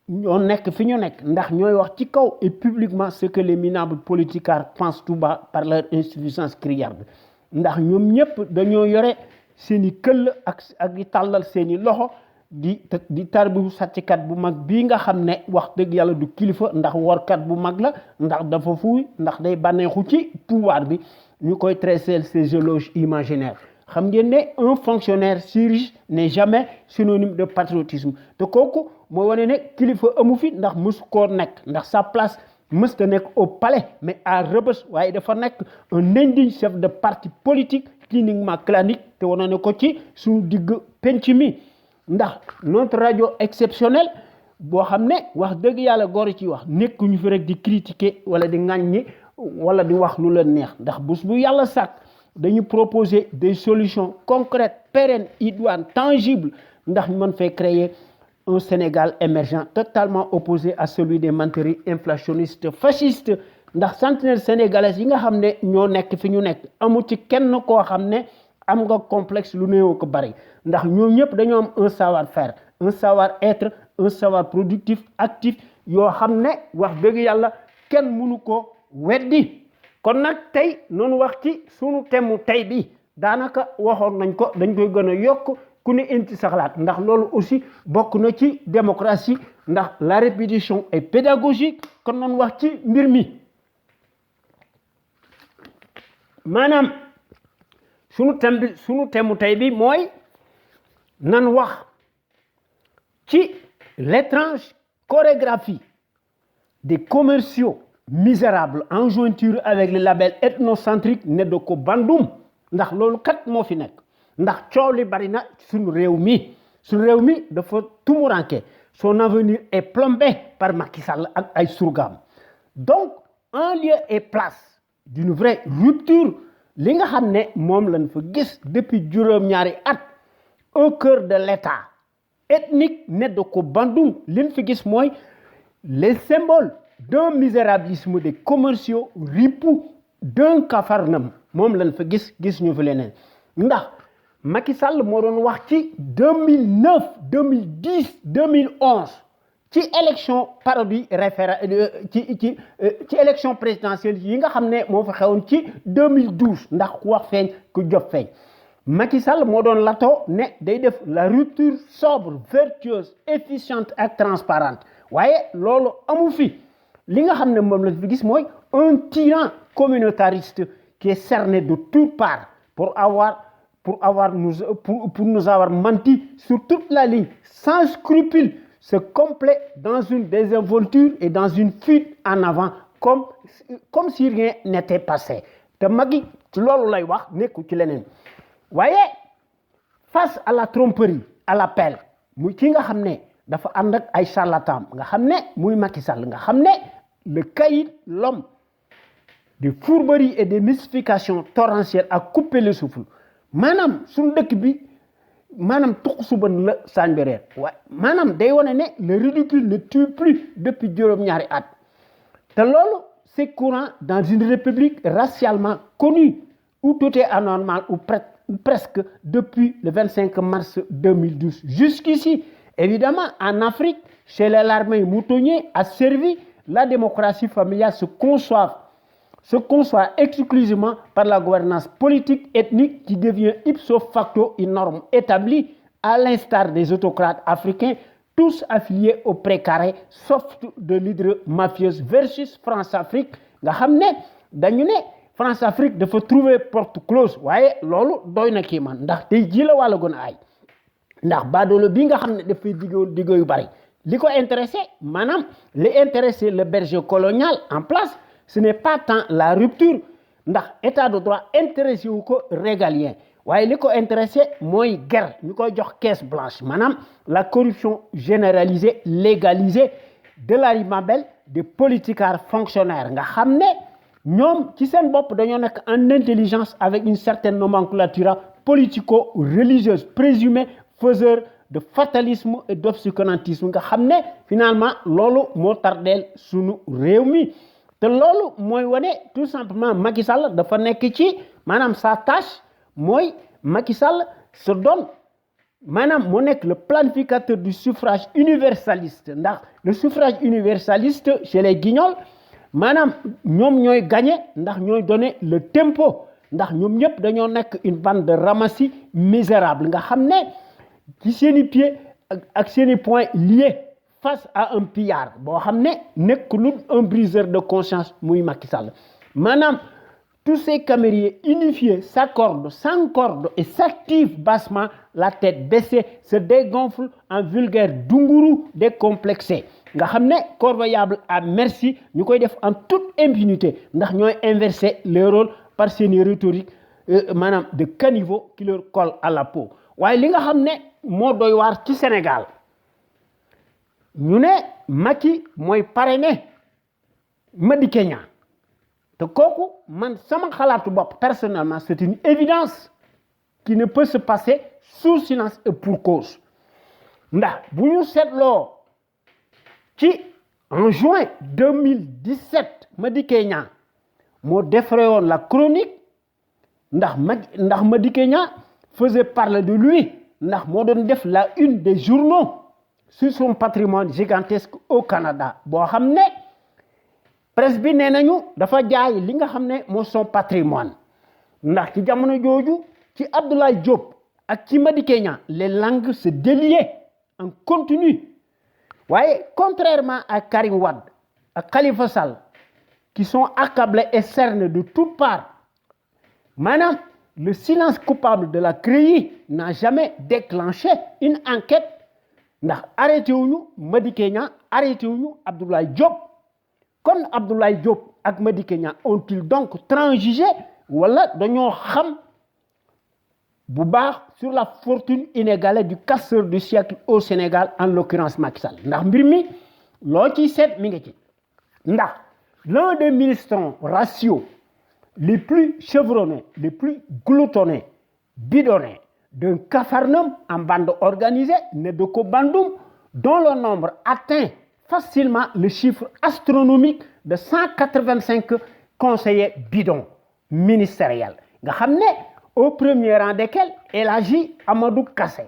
ñoo nekk fi ñu nekk ndax ñooy wax ci kaw et publiquement ce que les minables politicards pensent tout bas par leur insuffisance criarde ndax ñoom ñëpp dañoo yore seeni këll ak di tàllal seeni loxo di tarbiwu sàcckat bu mag bii nga xam ne wax dëgg yàlla du kilifa ndax workat bu mag la ndax dafa fuuy ndax day bànneexu ci pouvoir bi ñu koy tresser ces éloges imaginaires xam ngeen ne un fonctionnaire si riche n'est jamais synonyme de patriotisme te kooku mooy wane ne kilifa amu fi ndax mësu koo nekk ndax sa place mës ta nekk au palais mais à Rebeuss waaye dafa nekk un indigne chef de parti politique cliniquement clanique te wane ne ko ci suñu digg penc mi ndax notre radio exceptionnelle boo xam ne wax dëgg yàlla góor ci wax nekkuñu fi rek di critiquer wala di ŋàññi wala di wax lu leen neex ndax bés bu yàlla sàkk dañu proposer des solutions concrètes pérennes idoines tangibles ndax ñu mën fay créer un Sénégal émergent totalement opposé à celui des menteries inflationnistes fascistes ndax centenaire sénégalais yi nga xam ne ñoo nekk fi ñu nekk amu ci kenn koo xam ne am nga complexe lu néew ko bari ndax ñoom ñëpp dañoo am un savoir-faire un savoir-être un savoir productif actif yoo xam ne wax dëgg yàlla kenn mënu ko weddi kon nag tey noonu wax ci sunu thème tey bi daanaka waxoon nañ ko dañ koy gën a yokk ku ne indi sa xalaat ndax loolu aussi bokk na ci démocratie ndax la répétition est pédagogique kon noonu wax ci mbir mi maanaam sunu thème tey bi mooy nan wax ci l'étrange chorégraphie des commerciaux misérables en jointure avec le label ethnocentrique Nedoko Bandoum ndax loolu kat moo fi nekk ndax coow li bari na suñu réew mi dafa tumuranke son avenir est plombé par Macky Sall ak ay surgaam donc en lieu et place d'une vraie rupture li nga xam ne moom lañ fa gis depuis juróom-ñaari at au cœur de l'État ethnique Nedoko Bandoum liñ fi gis mooy les symboles d'un misérabilisme des commerciaux ripoux d'un capharnaüm moom lañ fa gis ñu fi leneen ndax Macky Sall moo doon wax ci 2009 2010 2011 ci élection parodie ci élection présidentielle yi nga xam ne moo fa xewoon ci 2012 ndax ku wax feeñ ku job feeñ Macky Sall moo doon latoo ne day def la rupture sobre vertueuse efficiente ak transparente waaye loolu amu fi li nga xam ne moom la fi gis mooy un tyran communautariste qui est cerné de toutes parts pour nous avoir menti sur toute la ligne sans scrupule se complaît dans une désinvolture et dans une fuite en avant comme si rien n'était passé te Macky ci loolu lay wax nekku ci leneen waaye face à la tromperie à l'appel muy ki nga xam ne dafa ànd ak ay charlatan nga xam ne muy Macky Sall nga xam ne le caïd l'homme des fourberies et des mystifications torrentielles a coupé le souffle maanaam suñu dëkk bi maanaam tuq suban la saañ bi reer waaye maanaam day wane ne le ridicule ne tue plus depuis juróom-ñaari at te loolu c'est courant dans une république racialement connue où tout est anormal ou presque depuis le 25 mars 2012 jusqu'ici évidemment en Afrique chez les larmins moutonniers a servi la démocratie familiale se conçoit exclusivement par la gouvernance politique ethnique qui devient ipso facto une norme établie à l'instar des autocrates africains, tous affiliés au précaré soft de l'hydre mafieuse versus France-Afrique nga xam ne dañu ne France-Afrique dafa trouver porte close waaye loolu doy na kii man ndax tey ji la wàlla gën a ay ndax baadoolo bi nga xam ne dafay diggo yu bari li ko intéressé maanaam li intéressé le berger colonial en place ce n'est pas tant la rupture ndax état de droit intéressé wu ko régalien waaye li ko intéressé mooy guerre ñu koy jox caisse blanche maanaam la corruption généralisée légalisée de la ribambelle des politicards fonctionnaires nga xam ne ñoom ci seen bopp dañoo nekk en intelligence avec une certaine nomenclature politico-religieuse présumée faiseur de fatalisme et d'obscurantisme nga xam ne finalement loolu moo tardeel sunu réew mi te loolu mooy wane tout simplement Macky Sall dafa nekk ci maanaam sa tâche mooy Macky Sall se donne maanaam moo nekk le planificateur du suffrage universaliste ndax le suffrage universaliste chez les Guignols maanaam ñoom ñooy gagné ndax ñooy donné le tempo ndax ñoom ñëpp dañoo nekk une bande de ramassis misérable nga xam ne ci seen i pieds ak seen i poings liés face à un pillard boo xam ne nekk lu un briseur de conscience muy Macky Sall maanaam tous ces camériers unifiés s'accordent et s'activent bassement, la tête baissée, se dégonflent en vulgaire dungourou décomplexé. nga xam ne corvéable à merci ñu koy def en toute impunité ndax ñooy inverser les rôles par seeni rhétorique maanaam de caniveau qui leur colle à la peau waaye li nga xam ne moo doy waar ci Sénégal ñu ne Macky mooy parrainé Madické Niang te kooku man sama xalaatu bopp personnellement c'est une évidence qui ne peut se passer sous silence et pour cause ndax bu ñu seetloo ci en juin 2017 Madické Niang moo défrayé woon la chronique ndax Madické Niang faisait parler de lui ndax moo doon def la une des journaux sur son patrimoine gigantesque au Canada boo xam ne presse bi nee nañu dafa jaay li nga xam ne moo son patrimoine ndax ci jamono jooju ci Abdoulaye Diop ak ci Madické Niang les langues se déliaient en continu waaye contrairement à Karim Wade ak Khalifa Sall qui sont accablés et cernés de toutes parts maanaam le silence coupable de la CREI n'a jamais déclenché une enquête ndax arrêté wuñu Madické Niang arrêté wuñu Abdoulaye Diop kon Abdoulaye Diop ak Madické Niang ont-ils donc transigé wala dañoo xam bu baax sur la fortune inégalée du casseur du siècle au Sénégal en l'occurrence Macky Sall ndax mbir mi loo ciy seet mi ngi ci ndax l'un des ministres ratios les plus chevronnés les plus gloutonnés bidonnés d'un capharnaüm en bande organisée né de ko bandoum dont le nombre atteint facilement le chiffre astronomique de 185 conseillers bidons ministériels nga xam ne au premier rang desquels El Hadji Amadou Kassé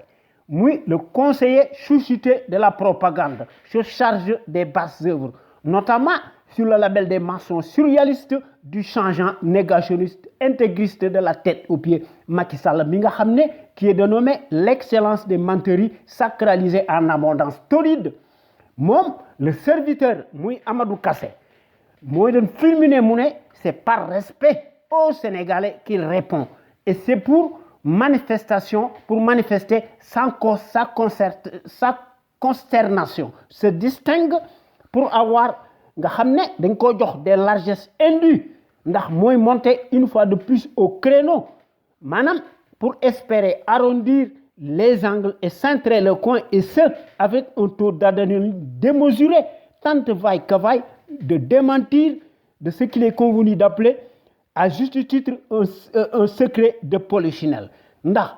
muy le conseiller chouchouté de la propagande se charge des basses œuvres notamment sur le label des maçons surréalistes du changeant négationniste intégriste de la tête aux pieds Macky Sall mi nga xam ne qui est dénommé l'excellence des menteries sacralisées en abondance torride moom le serviteur muy Amadou Kassé mooy doon fulminer mu ne c'est par respect aux Sénégalais qu'il répond et c'est pour manifester sa consternation se distingue pour avoir nga xam ne dañ ko jox des largesses indues ndax mooy monter une fois de plus au créneau maanaam pour espérer arrondir les angles et centrer le coin et ce avec un taux d'adrénaline démesuré tant vaille que vaille de démentir de ce qu'il est convenu d'appeler à juste titre un secret de polichinelle ndax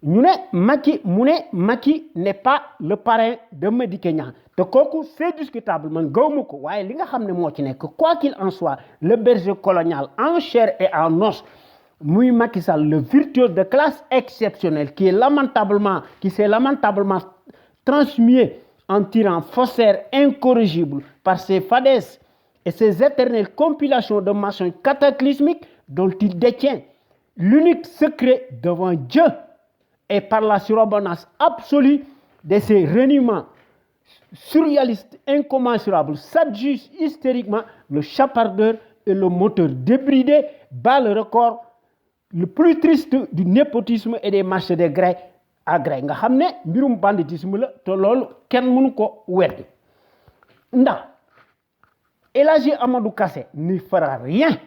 ñu ne Macky n'est pas le parrain de Madické Niang te kooku c'est discutable man gawma ko waaye li nga xam ne moo ci nekk quoi qu'il en soit le berger colonial en chair et en os muy Macky Sall le virtuose de classe exceptionnelle qui s'est lamentablement transmué en tyran faussaire incorrigible par ses fadaises et ses éternelles compilations de mensonges cataclysmiques dont il détient l'unique secret devant Dieu et par la surabondance absolue de ses reniements surréalistes incommensurables s'adjuge hystériquement le chapardeur et le moteur débridé bat le record le plus triste du népotisme et des marches de gré à gré nga xam ne mbirum banditisme la te loolu kenn mënu ko weddi ndax El Hadji Amadou Kassé n'y fera rien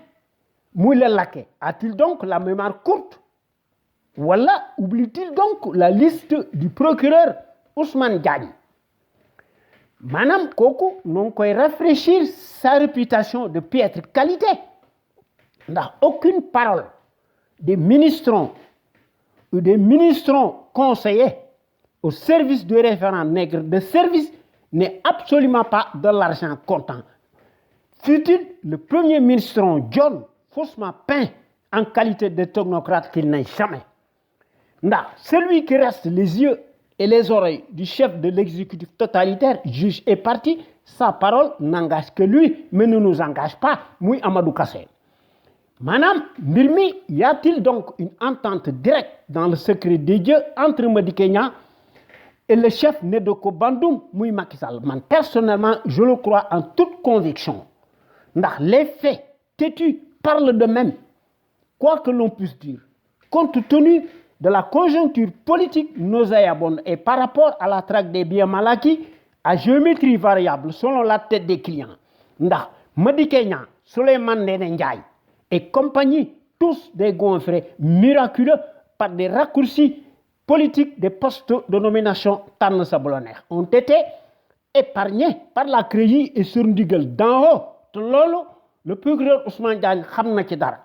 muy le laquais a-t-il donc la mémoire courte wala oublie-t-il donc la liste du procureur Ousmane Diagne maanaam kooku noo ngi koy rafraîchir sa réputation de piètre qualité ndax aucune parole des ministrons ou des ministrons conseillers au service du référent nègre de service n'est absolument pas de l'argent comptant fut-il le premier ministron John faussement peint en qualité de technocrate qu'il n'est jamais ndax celui qui reste les yeux et les oreilles du chef de l'exécutif totalitaire, juge et parti, sa parole n'engage que lui, mais ne nous engage pas, muy Amadou Kassé. Madame Mirmi, y a-t-il donc une entente directe dans le secret des dieux entre Madické Niang et le chef Nedoko Bandoum, muy Macky Sall? Man, personnellement, je le crois en toute conviction. Les faits têtus parlent d'eux-mêmes, quoi que l'on puisse dire. Compte tenu de la conjoncture politique nauséabonde et par rapport à la traque des biens mal acquis, à géométrie variable selon la tête des clients, Madické Niang, Souleymane Ndéné Ndiaye et compagnie, tous des gonfrés miraculeux par des raccourcis politiques des postes de nomination tànn sa bu la neex, ont été épargnés par la CREI et sur ndigal d'en haut. Te loolu le procureur Ousmane Diagne xam na ci dara.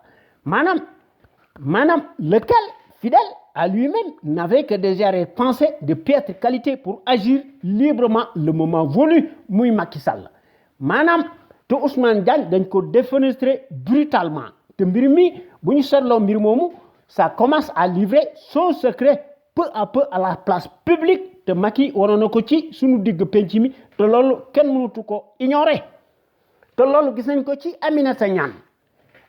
Maanaam lequel, fidèle à lui-même, n'avait que des arrière-pensées de piètre qualité pour agir librement le moment venu, muy Macky Sall. Maanaam te Ousmane Diagne dañ ko défenestré brutalement. Te mbir mi bu ñu seetloo mbir moomu, ça commence à livrer son secret peu à peu à la place publique. Te Macky waroon na ko ci sunu digg penc mi, te loolu kenn mënatu ko ignorer. Te loolu gis nañ ko ci Aminata Niane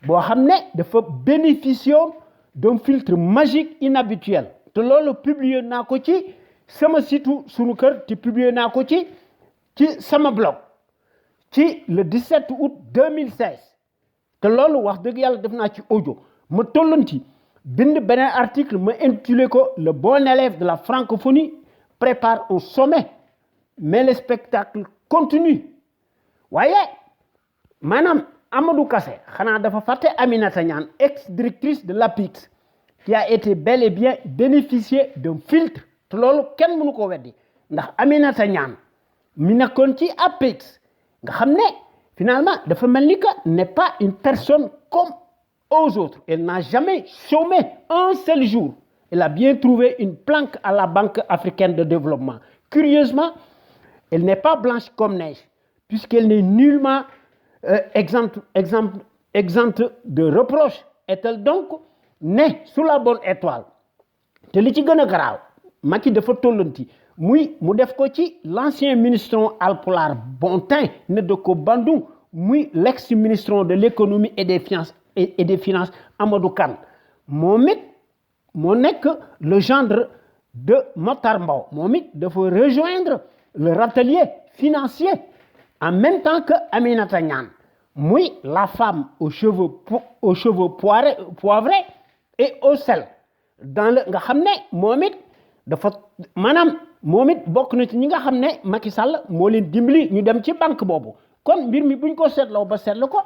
boo xam ne dafa bénéficier d'un filtre magique inhabituel. Te loolu publier naa ko ci sama site sunu kër, te publier naa ko ci sama blog ci le 17 août 2016. Te loolu wax dëgg yàlla def naa ci audio ma tollanti bind beneen article ma intitulé ko le bon élève de la francophonie prépare un sommet mais le spectacle continue. Waaye Madame Amadou Kassé, xanaa dafa fàtte Aminata Niane, ex-directrice de l'APIX, qui a été bel et bien bénéficiée d'un filtre. Te loolu kenn mënu ko weddi ndax Aminata Niane mi nekkoon ci APIX nga xam ne finalement dafa mel ni que n'est pas une personne comme aux autres. Elle n'a jamais chômé un seul jour. Elle a bien trouvé une planque à la Banque africaine de développement. Curieusement, elle n'est pas blanche comme neige puisqu'elle n'est nullement exempte de reproches. Est-elle donc née sous la bonne étoile? Te li ci gën a garaaw Macky dafa tollanti muy mu def ko ci l'ancien ministre alpulaar Bontin Nedoko Bandoum, muy l'ex-ministre de l'économie et des finances Amadou Kane. Moom it moo nekk le gendre de Matar Mbow. Moom it dafa rejoindre le râtelier financier en même temps que Aminata Niane, muy la femme aux cheveux poivrés et au sel. Dans le nga xam ne moom it dafa maanaam moom it bokk na ci ñi nga xam ne Macky Sall moo leen dimbali ñu dem ci banque boobu. Kon mbir mi buñ ko seetloo ba seetlu ko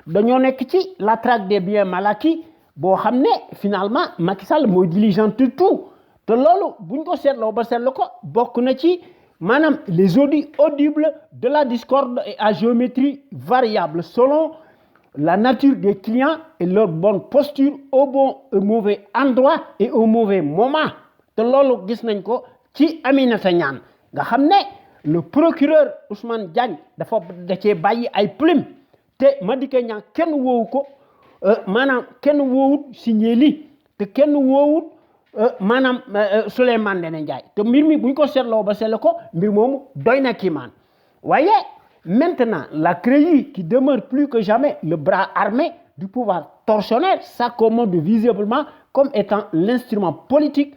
dañoo nekk ci la traque des biens mal acquis boo xam ne finalement Macky Sall mooy diligente tout. Te loolu buñ ko seetloo ba seetlu ko bokk na ci maanaam les audits audibles de la discorde et à géométrie variable selon la nature des clients et leur bonne posture au bon et mauvais endroit et au mauvais moment. Te loolu gis nañ ko ci Aminata Niane nga xam ne le procureur Ousmane Diagne dafa da cee bàyyi ay plume te Madické Niang kenn woowu ko maanaam kenn woowut signé li te kenn woowut maanaam Souleymane Ndéné Ndiaye. Te mbir mi buñ ko seetloo ba seetlu ko mbir moomu doy na kiimaan. Waaye maintenant la CREI qui demeure plus que jamais le bras armé du pouvoir tortionnaire s'accommode visiblement comme étant l'instrument politique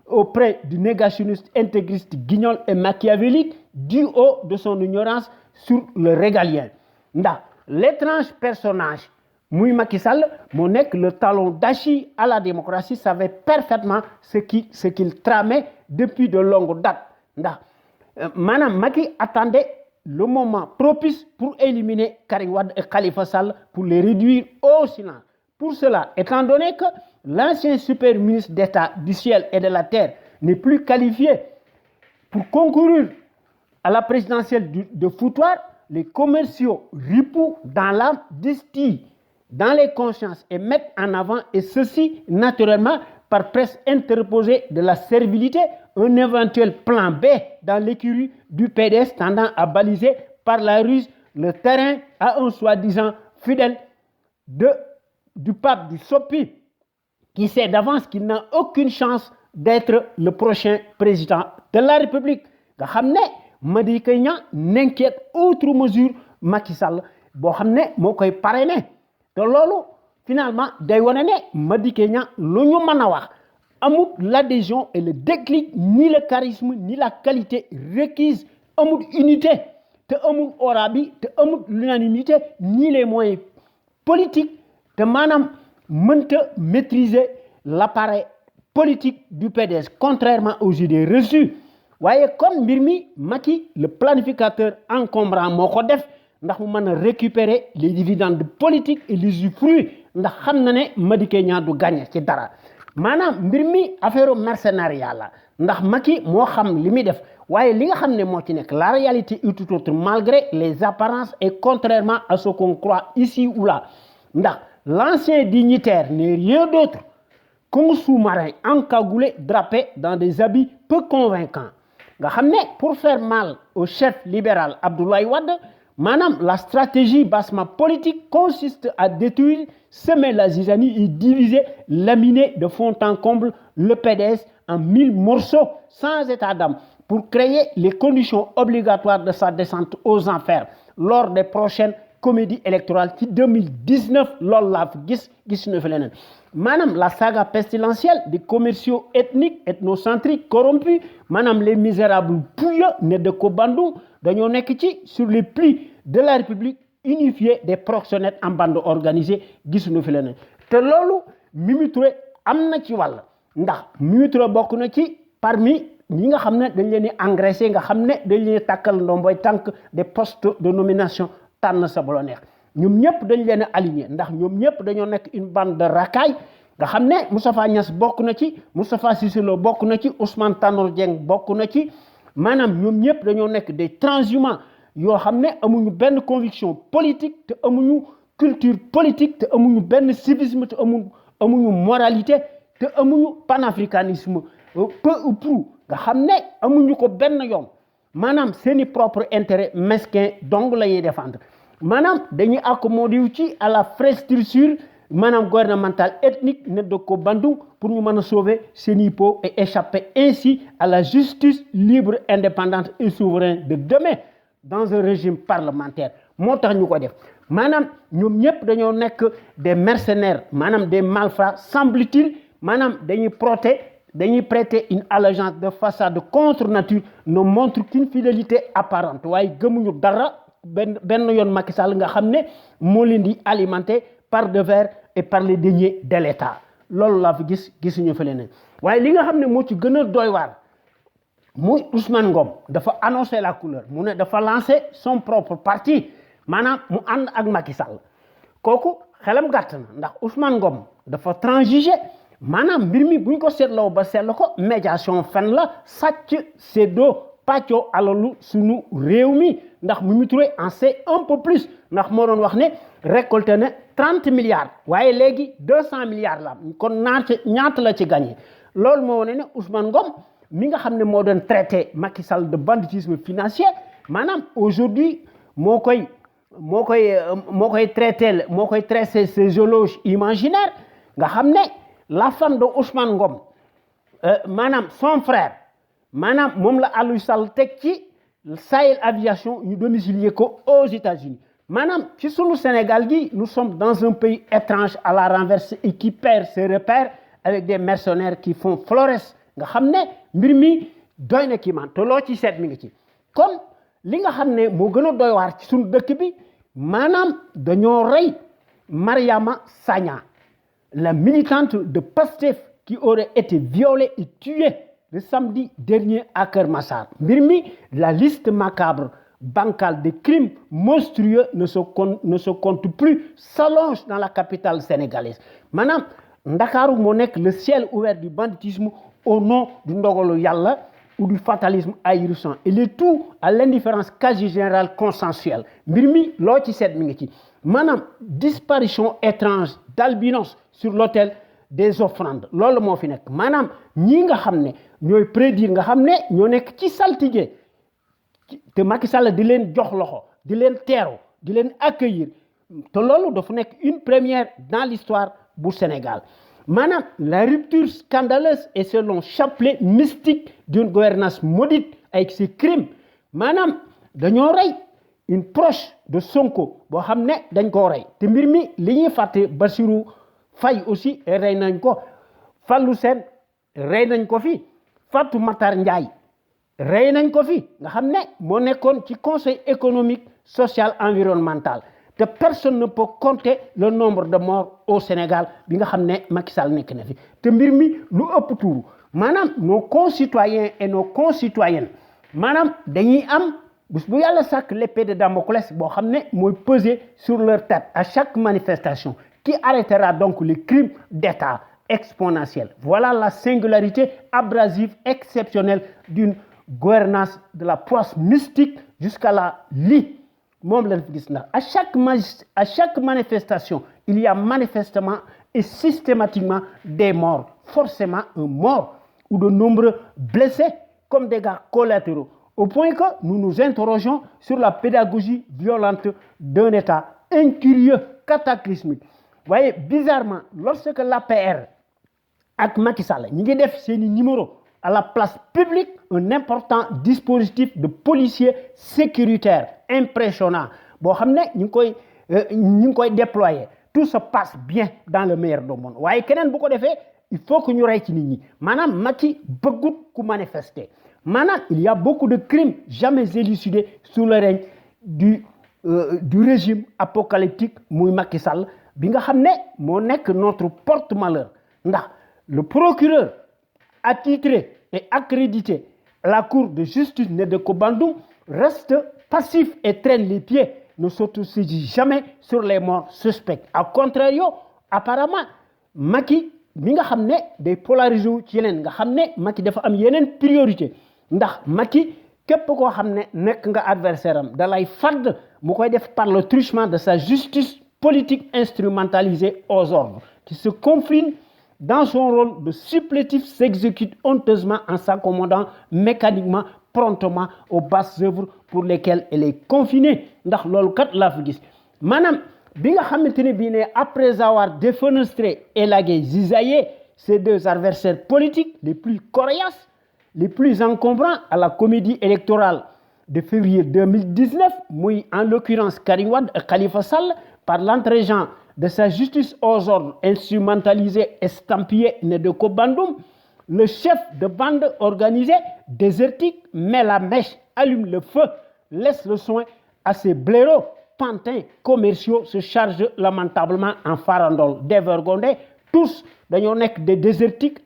auprès du négationniste intégriste guignol et machiavélique du haut de son ignorance sur le régalien. Ndax l'étrange personnage muy Macky Sall moo nekk le talon d'Achille à la démocratie, savait parfaitement ce qu'il tramait depuis de longue date. Ndax maanaam Macky attendait le moment propice pour éliminer Karim Wade et Khalifa Sall pour les réduire au silence. Pour cela, étant donné que l'ancien super ministre d'État du ciel et de la terre n'est plus qualifié pour concourir à la présidentielle de foutoir, les commerciaux ripouent dans l'âme, distillent dans les consciences et mettent en avant, et ceci naturellement par presse interposée de la servilité, un éventuel plan B dans l'écurie du PDS tendant à baliser par la ruse le terrain à un soi-disant fidèle du pape du Sopi qui sait d'avance qu'il n'a aucune chance d'être le prochain président de la République nga xam ne Madické Niang n'inquiète outre mesure Macky Sall boo xam ne moo koy parrainé te loolu finalement day wane ne Madické Niang lu ñu mën a wax amul l'adhésion et le déclic ni le charisme ni la qualité requise amul unité te amul aura bi te amul l'unanimité ni les moyens politiques te maanaam mënta maîtriser l'appareil politique du PDS contrairement aux idées reçues waaye kon mbir mi Macky le planificateur encombrant moo ko def ndax mu mën a récupérer les dividendes politiques et l'usufruit ndax xam na ne Madické Niang du gagné ci dara maanaam mbir mi affaire mercenariat la ndax Macky moo xam li muy def waaye li nga xam ne moo ci nekk la réalité est tout autre malgré les apparences et contrairement à ce qu'on croit ici ou là ndax l'ancien dignitaire n'est rien d'autre qu'un sous-marin encagoulé drapé dans des habits peu convaincants nga xam ne pour faire mal au chef libéral Abdoulaye Wade maanaam la stratégie bassement politique consiste à détruire, semer la zizanie et diviser, laminer de fond en comble le PDS en 1000 morceaux sans état d'âme pour créer les conditions obligatoires de sa descente aux enfers lors des prochaines comédies électorales ci 2019 loolu laa fi gis na fi leneen maanaam la saga pestilentielle des commerciaux ethniques ethnocentriques corrompus maanaam les misérables pouilleux ne de ko bandung dañoo nekk ci sur les plis de la République unifiée des proxénètes en bande organisée gisuñu fi leneen te loolu Mimi Touré am na ci wàll ndax Mimi Touré bokk na ci parmi ñi nga xam ne dañ leen di engraissé nga xam ne dañ leen tàkkal ndomboy tànk des postes de nomination tànn sa bu la neex ñoom ñëpp dañ leen a aligné ndax ñoom ñëpp dañoo nekk une bande de racailles nga xam ne Moustapha Niasse bokk na ci Moustapha Cissé Lo bokk na ci Ousmane Tanor Dieng bokk na ci maanaam ñoom ñëpp dañoo nekk des transhumants yoo xam ne amuñu benn conviction politique te amuñu culture politique te amuñu benn civisme te amuñu moralité te amuñu panafricanisme peu ou prou nga xam ne amuñu ko benn yoon maanaam seeni propre intérêt mesquin donc la ñuy défendre maanaam dañuy accommoder wu ci à la fraîcheur maanaam gouvernementale ethnique ne de ko bandung pour ñu mën a sauver seeni peaux et échapper ainsi à la justice libre indépendante et souveraine de demain dans un régime parlementaire moo tax ñu ko def maanaam ñoom ñëpp dañoo nekk des mercenaires maanaam des malfrats semble-t-il maanaam dañuy prêter une allégeance de façade contre nature ne montre qu'une fidélité apparente waaye gëmuñu dara benn yoon Macky Sall nga xam ne moo leen di alimenté par devers et par les deniers de l'État loolu laa fi gisuñu fa leneen waaye li nga xam ne moo ci gën a doy waar muy Ousmane Ngom dafa annoncer la couleur mu ne dafa lancer son propre parti maanaam mu ànd ak Macky Sall kooku xelam gàtt na ndax Ousmane Ngom dafa transiger maanaam mbir mi buñ ko seetloo ba seetlu ko médiation fen la sàcc séddoo pàccoo alalu sunu réew mi ndax Mimi Touré en sait un peu plus ndax moo doon wax ne récolté na 30 milliards waaye léegi 200 milliards la kon ñaata la ci gagné loolu moo wane ne Ousmane Ngom mi nga xam ne moo doon traité Macky Sall de banditisme financier maanaam aujourd'hui moo koy traité ces éloges imaginaires nga xam ne la femme de Ousmane Ngom maanaam son frère maanaam moom la Aliou Sall teg ci Sahel Aviation ñu domicilier ko aux États-Unis maanaam ci sunu Sénégal gi nous sommes dans un pays étrange à la renverse et qui perd ses repères avec des mercenaires qui font florès nga xam ne mbir mi doy na kii man te loo ci seet mi ngi ci kon li nga xam ne moo gën a doy waar ci sunu dëkk bi maanaam dañoo rey Mariama Sagna la militante de Pastef qui aurait été violée et tuée le samedi dernier à Keur Massar mbir mi la liste macabre bancale des crimes monstrueux ne se compte plus s'allonge dans la capitale sénégalaise maanaam Ndakaaru moo nekk le ciel ouvert du banditisme au nom du ndogalu yàlla ou du fatalisme ahurissant et le tout à l'indifférence quasi générale consensuelle mbir mi loo ci seet mi ngi ci maanaam disparition étrange d'albinos sur l'autel des offrandes loolu moo fi nekk maanaam ñii nga xam ne ñooy prédire nga xam ne ñoo nekk ci saltige te Macky Sall di leen jox loxo di leen teeru di leen accueillir te loolu dafa nekk une première dans l'histoire bu Sénégal maanaam la rupture scandaleuse est selon chapelet mystique d'une gouvernance maudite avec ses crimes maanaam dañoo rey une proche de Sonko boo xam ne dañ koo rey te mbir mi li ñuy fàtte Bassirou Faye aussi rey nañ ko Fallou Sène rey nañ ko fi Fatou Matar Ndiaye rey nañ ko fi nga xam ne moo nekkoon ci conseil économique social environnemental te personne ne peut compter le nombre de morts au Sénégal bi nga xam ne Macky Sall nekk na fi te mbir mi lu ëpp tuuru maanaam nos concitoyens et nos concitoyennes maanaam dañuy am bés bu yàlla sàkk l'épée de Damoclès boo xam ne mooy peser sur leur tête à chaque manifestation qui arrêtera donc les crimes d'État exponentiels. Voilà la singularité abrasive exceptionnelle d'une gouvernance de la poisse mystique jusqu'à la lie moom lañ fi gis ndax à chaque manifestation il y a manifestement et systématiquement des morts forcément un mort ou de nombreux blessés comme dégâts collatéraux au point que nous nous interrogeons sur la pédagogie violente d'un État incurieux cataclysmique. Vous voyez, bizarrement, lorsque l'APR ak Macky Sall ñi ngi def seeni numéro à la place publique un important dispositif de policiers sécuritaires impressionnant boo xam ne ñu ngi koy déployer tout se passe bien dans le meilleur des mondes waaye keneen bu ko defee il faut que ñu rey ci nit ñi maanaam Macky bëggut ku manifester maanaam il y a beaucoup de crimes jamais élucidés sous le règne du régime apocalyptique muy Macky Sall bi nga xam ne moo nekk notre porte-malheur ndax le procureur attitré et accrédité à la cour de justice Nedeko Bandoum reste passif et traîne les pieds ne s'autosaisit jamais sur les morts suspects a contrario apparemment Macky mi nga xam ne day polariser wu ci yeneen nga xam ne Macky dafa am yeneen priorité ndax Macky képp koo xam ne nekk nga adversaire am da lay fàdd mu koy def par le truchement de sa justice politique instrumentalisée aux ordres qui se confine dans son rôle de supplétif s'exécute honteusement en s'accommodant mécaniquement promptement aux basses œuvres pour lesquelles elle est confinée ndax loolu kat laa fi gis maanaam bi nga xamante ne bii ne après avoir défenestré élagué zisaillé ces deux adversaires politiques les plus coriaces les plus encombrants à la comédie électorale de février 2019 muy en l'occurrence Karim Wade et Khalifa Sall par l'entregent de sa justice aux ordres instrumentalisée estampillée Nedeko Bandoum, le chef de bande organisée désertique met la mèche, allume le feu, laisse le soin à ses blaireaux pantins commerciaux se chargent lamentablement en farandole. Dévergondés, tous dañoo nekk des désertiques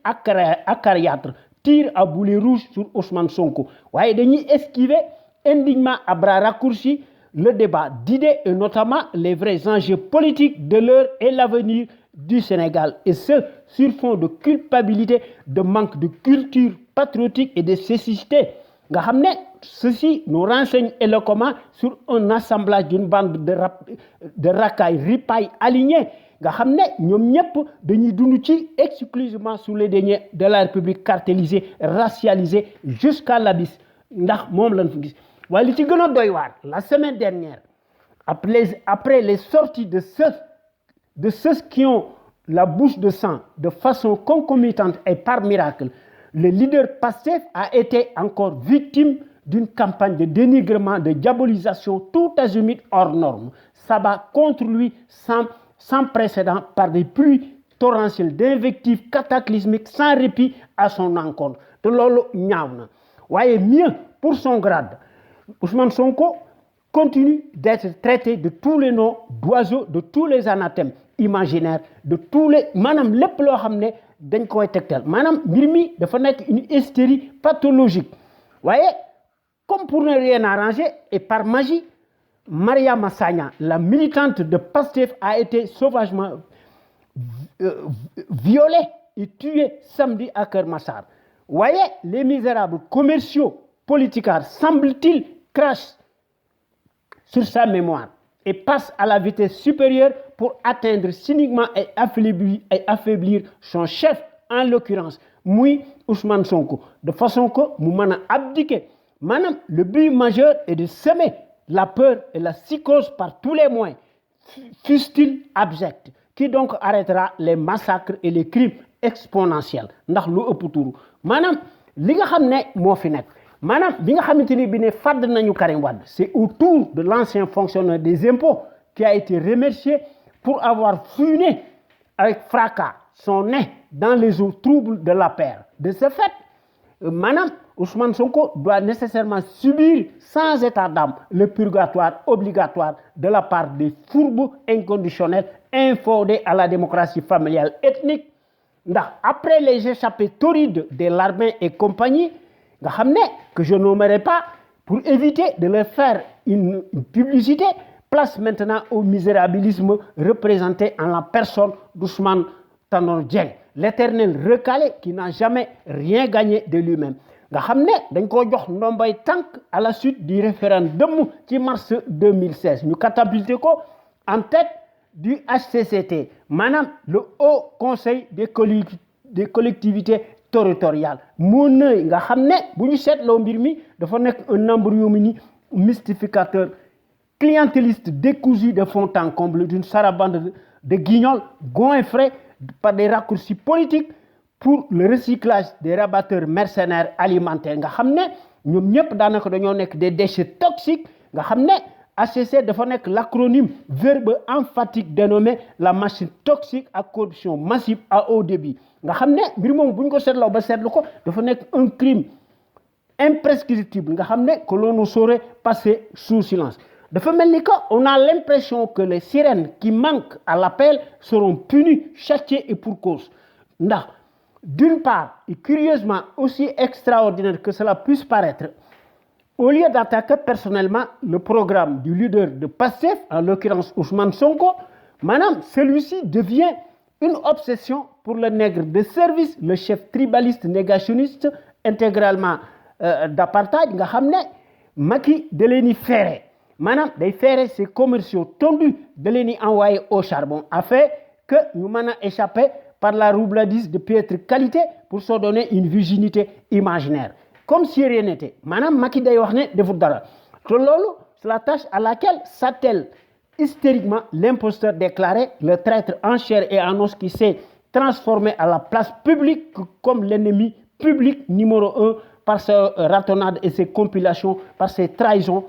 acariâtres, tirent à boulet rouge sur Ousmane Sonko. waaye dañuy esquiver indignement à bras raccourcis le débat d'idées et notamment les vrais enjeux politiques de l'heure et l'avenir du Sénégal. Et ce, sur fond de culpabilité, de manque de culture patriotique et de cécité. Nga xam ne ceci nous renseigne éloquemment sur un assemblage d'une bande de racailles ripailles alignés nga xam ne ñoom ñëpp dañuy dund ci exclusivement sous les deniers de la République cartélisée racialisée jusqu'à l'abysse ndax moom lañ fi gis waaye li ci gën a doy waar la semaine dernière après les sorties de ceux qui ont la bouche de sang de façon concomitante et par miracle le leader Pastef a été encore victime d'une campagne de dénigrement, de diabolisation tout azimut hors norme. S'abat contre lui sans précédent par des pluies torrentielles d'invectives cataclysmiques sans répit à son encontre. te loolu ñaaw na waaye mieux pour son grade Ousmane Sonko continue d'être traité de tous les noms d'oiseaux, de tous les anathèmes imaginaires, de tous les maanaam lépp loo xam ne dañ koy tegtal maanaam mbir mi dafa nekk une hystérie pathologique waaye comme pour ne rien arranger et par magie Mariama Sagna la militante de Pastef a été sauvagement violée et tuée samedi à Keur Massar waaye les misérables commerciaux politicards semble-t-il crachent sur sa mémoire et passe à la vitesse supérieure pour atteindre cyniquement et affaiblir son chef, en l'occurrence, muy Ousmane Sonko, de façon que mu mën a abdiquer. Maanaam le but majeur est de semer la peur et la psychose par tous les moyens, fussent-ils abjects. qui donc arrêtera les massacres et les crimes exponentiels ndax lu ëpp tuuru maanaam li nga xam ne moo fi nekk maanaam bi nga xamante ni bi ne fàdd nañu Karim Wade c'est autour de l'ancien fonctionnaire des impôts qui a été remercié pour avoir fouiné avec fracas son nez dans les eaux troubles de l'APR. De ce fait, Madame Ousmane Sonko doit nécessairement subir sans état d'âme le purgatoire obligatoire de la part des fourbes inconditionnels infondés à la démocratie familiale ethnique. Après les échappées torrides des Larbin et compagnie, que je nommerai pas, pour éviter de leur faire une publicité, place maintenant au misérabilisme représenté en la personne d'Ousmane Tanor Dieng, l'éternel recalé qui n'a jamais rien gagné de lui-même. Nga xamné dañ ko jox ndombay tank à la suite du référendum ci mars 2016 ñu catapulté ko en tête du HCCT manam le Haut Conseil des collectivités territoriales mo neuy nga xamné buñu sétlo mbir mi dafa nek un embryon mystificateur clientéliste décousu de fond en comble d'une sarabande de guignols goinfrés par des raccourcis politiques pour le recyclage des rabatteurs mercenaires alimentaires nga xamné ñom ñep danaka dañoo nek des déchets toxiques nga xamné HCC dafa nek l'acronyme verbe emphatique dénommé la machine toxique à corruption massive à haut débit nga xamné mbir mom buñ ko sétlaw ba sétlu ko dafa nek un crime imprescriptible nga xamné que l'on ne saurait passer sous silence. Dafa melni que on a l'impression que les sirènes qui manquent à l'appel seront punies, châtiées et pour cause. Ndax d'une part, et curieusement aussi extraordinaire que cela puisse paraître, au lieu d'attaquer personnellement le programme du leader de PASTEF, en l'occurrence Ousmane Sonko, madame, celui-ci devient une obsession pour le nègre de service, le chef tribaliste négationniste intégralement d'apartheid, nga xamné Macky de leni ferré. Madame, day ferré ses commerciaux tondus de leni envoyé au charbon afin que nous m'en échappé par la roubladise de piètre qualité pour se donner une virginité imaginaire. Comme si rien n'était. Madame Macky day wax né defut dara. C'est la tâche à laquelle s'attelle hystériquement l'imposteur déclaré, le traître en chair et en os qui s'est transformé à la place publique comme l'ennemi public numéro 1 par ses ratonnades et ses compilations, par ses trahisons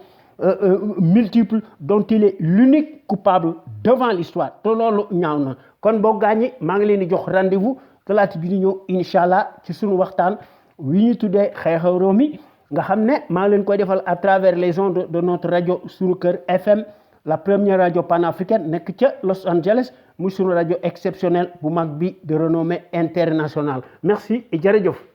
multiples dont il est l'unique coupable devant l'histoire. Te loolu ñaaw na kon boo gaañi maa ngi leen di jox rendez-vous talaata bi di ñëw inshallah ci sunu waxtaan wi ñu tuddee xew-xew réew mi nga xam ne maa ngi leen koy defal à travers les ondes de notre radio Sunu Kër FM, la première radio panafricaine nekk ca Los Angeles muy sunu radio exceptionnelle bu mag bi de renommée internationale. Merci et jërëjëf.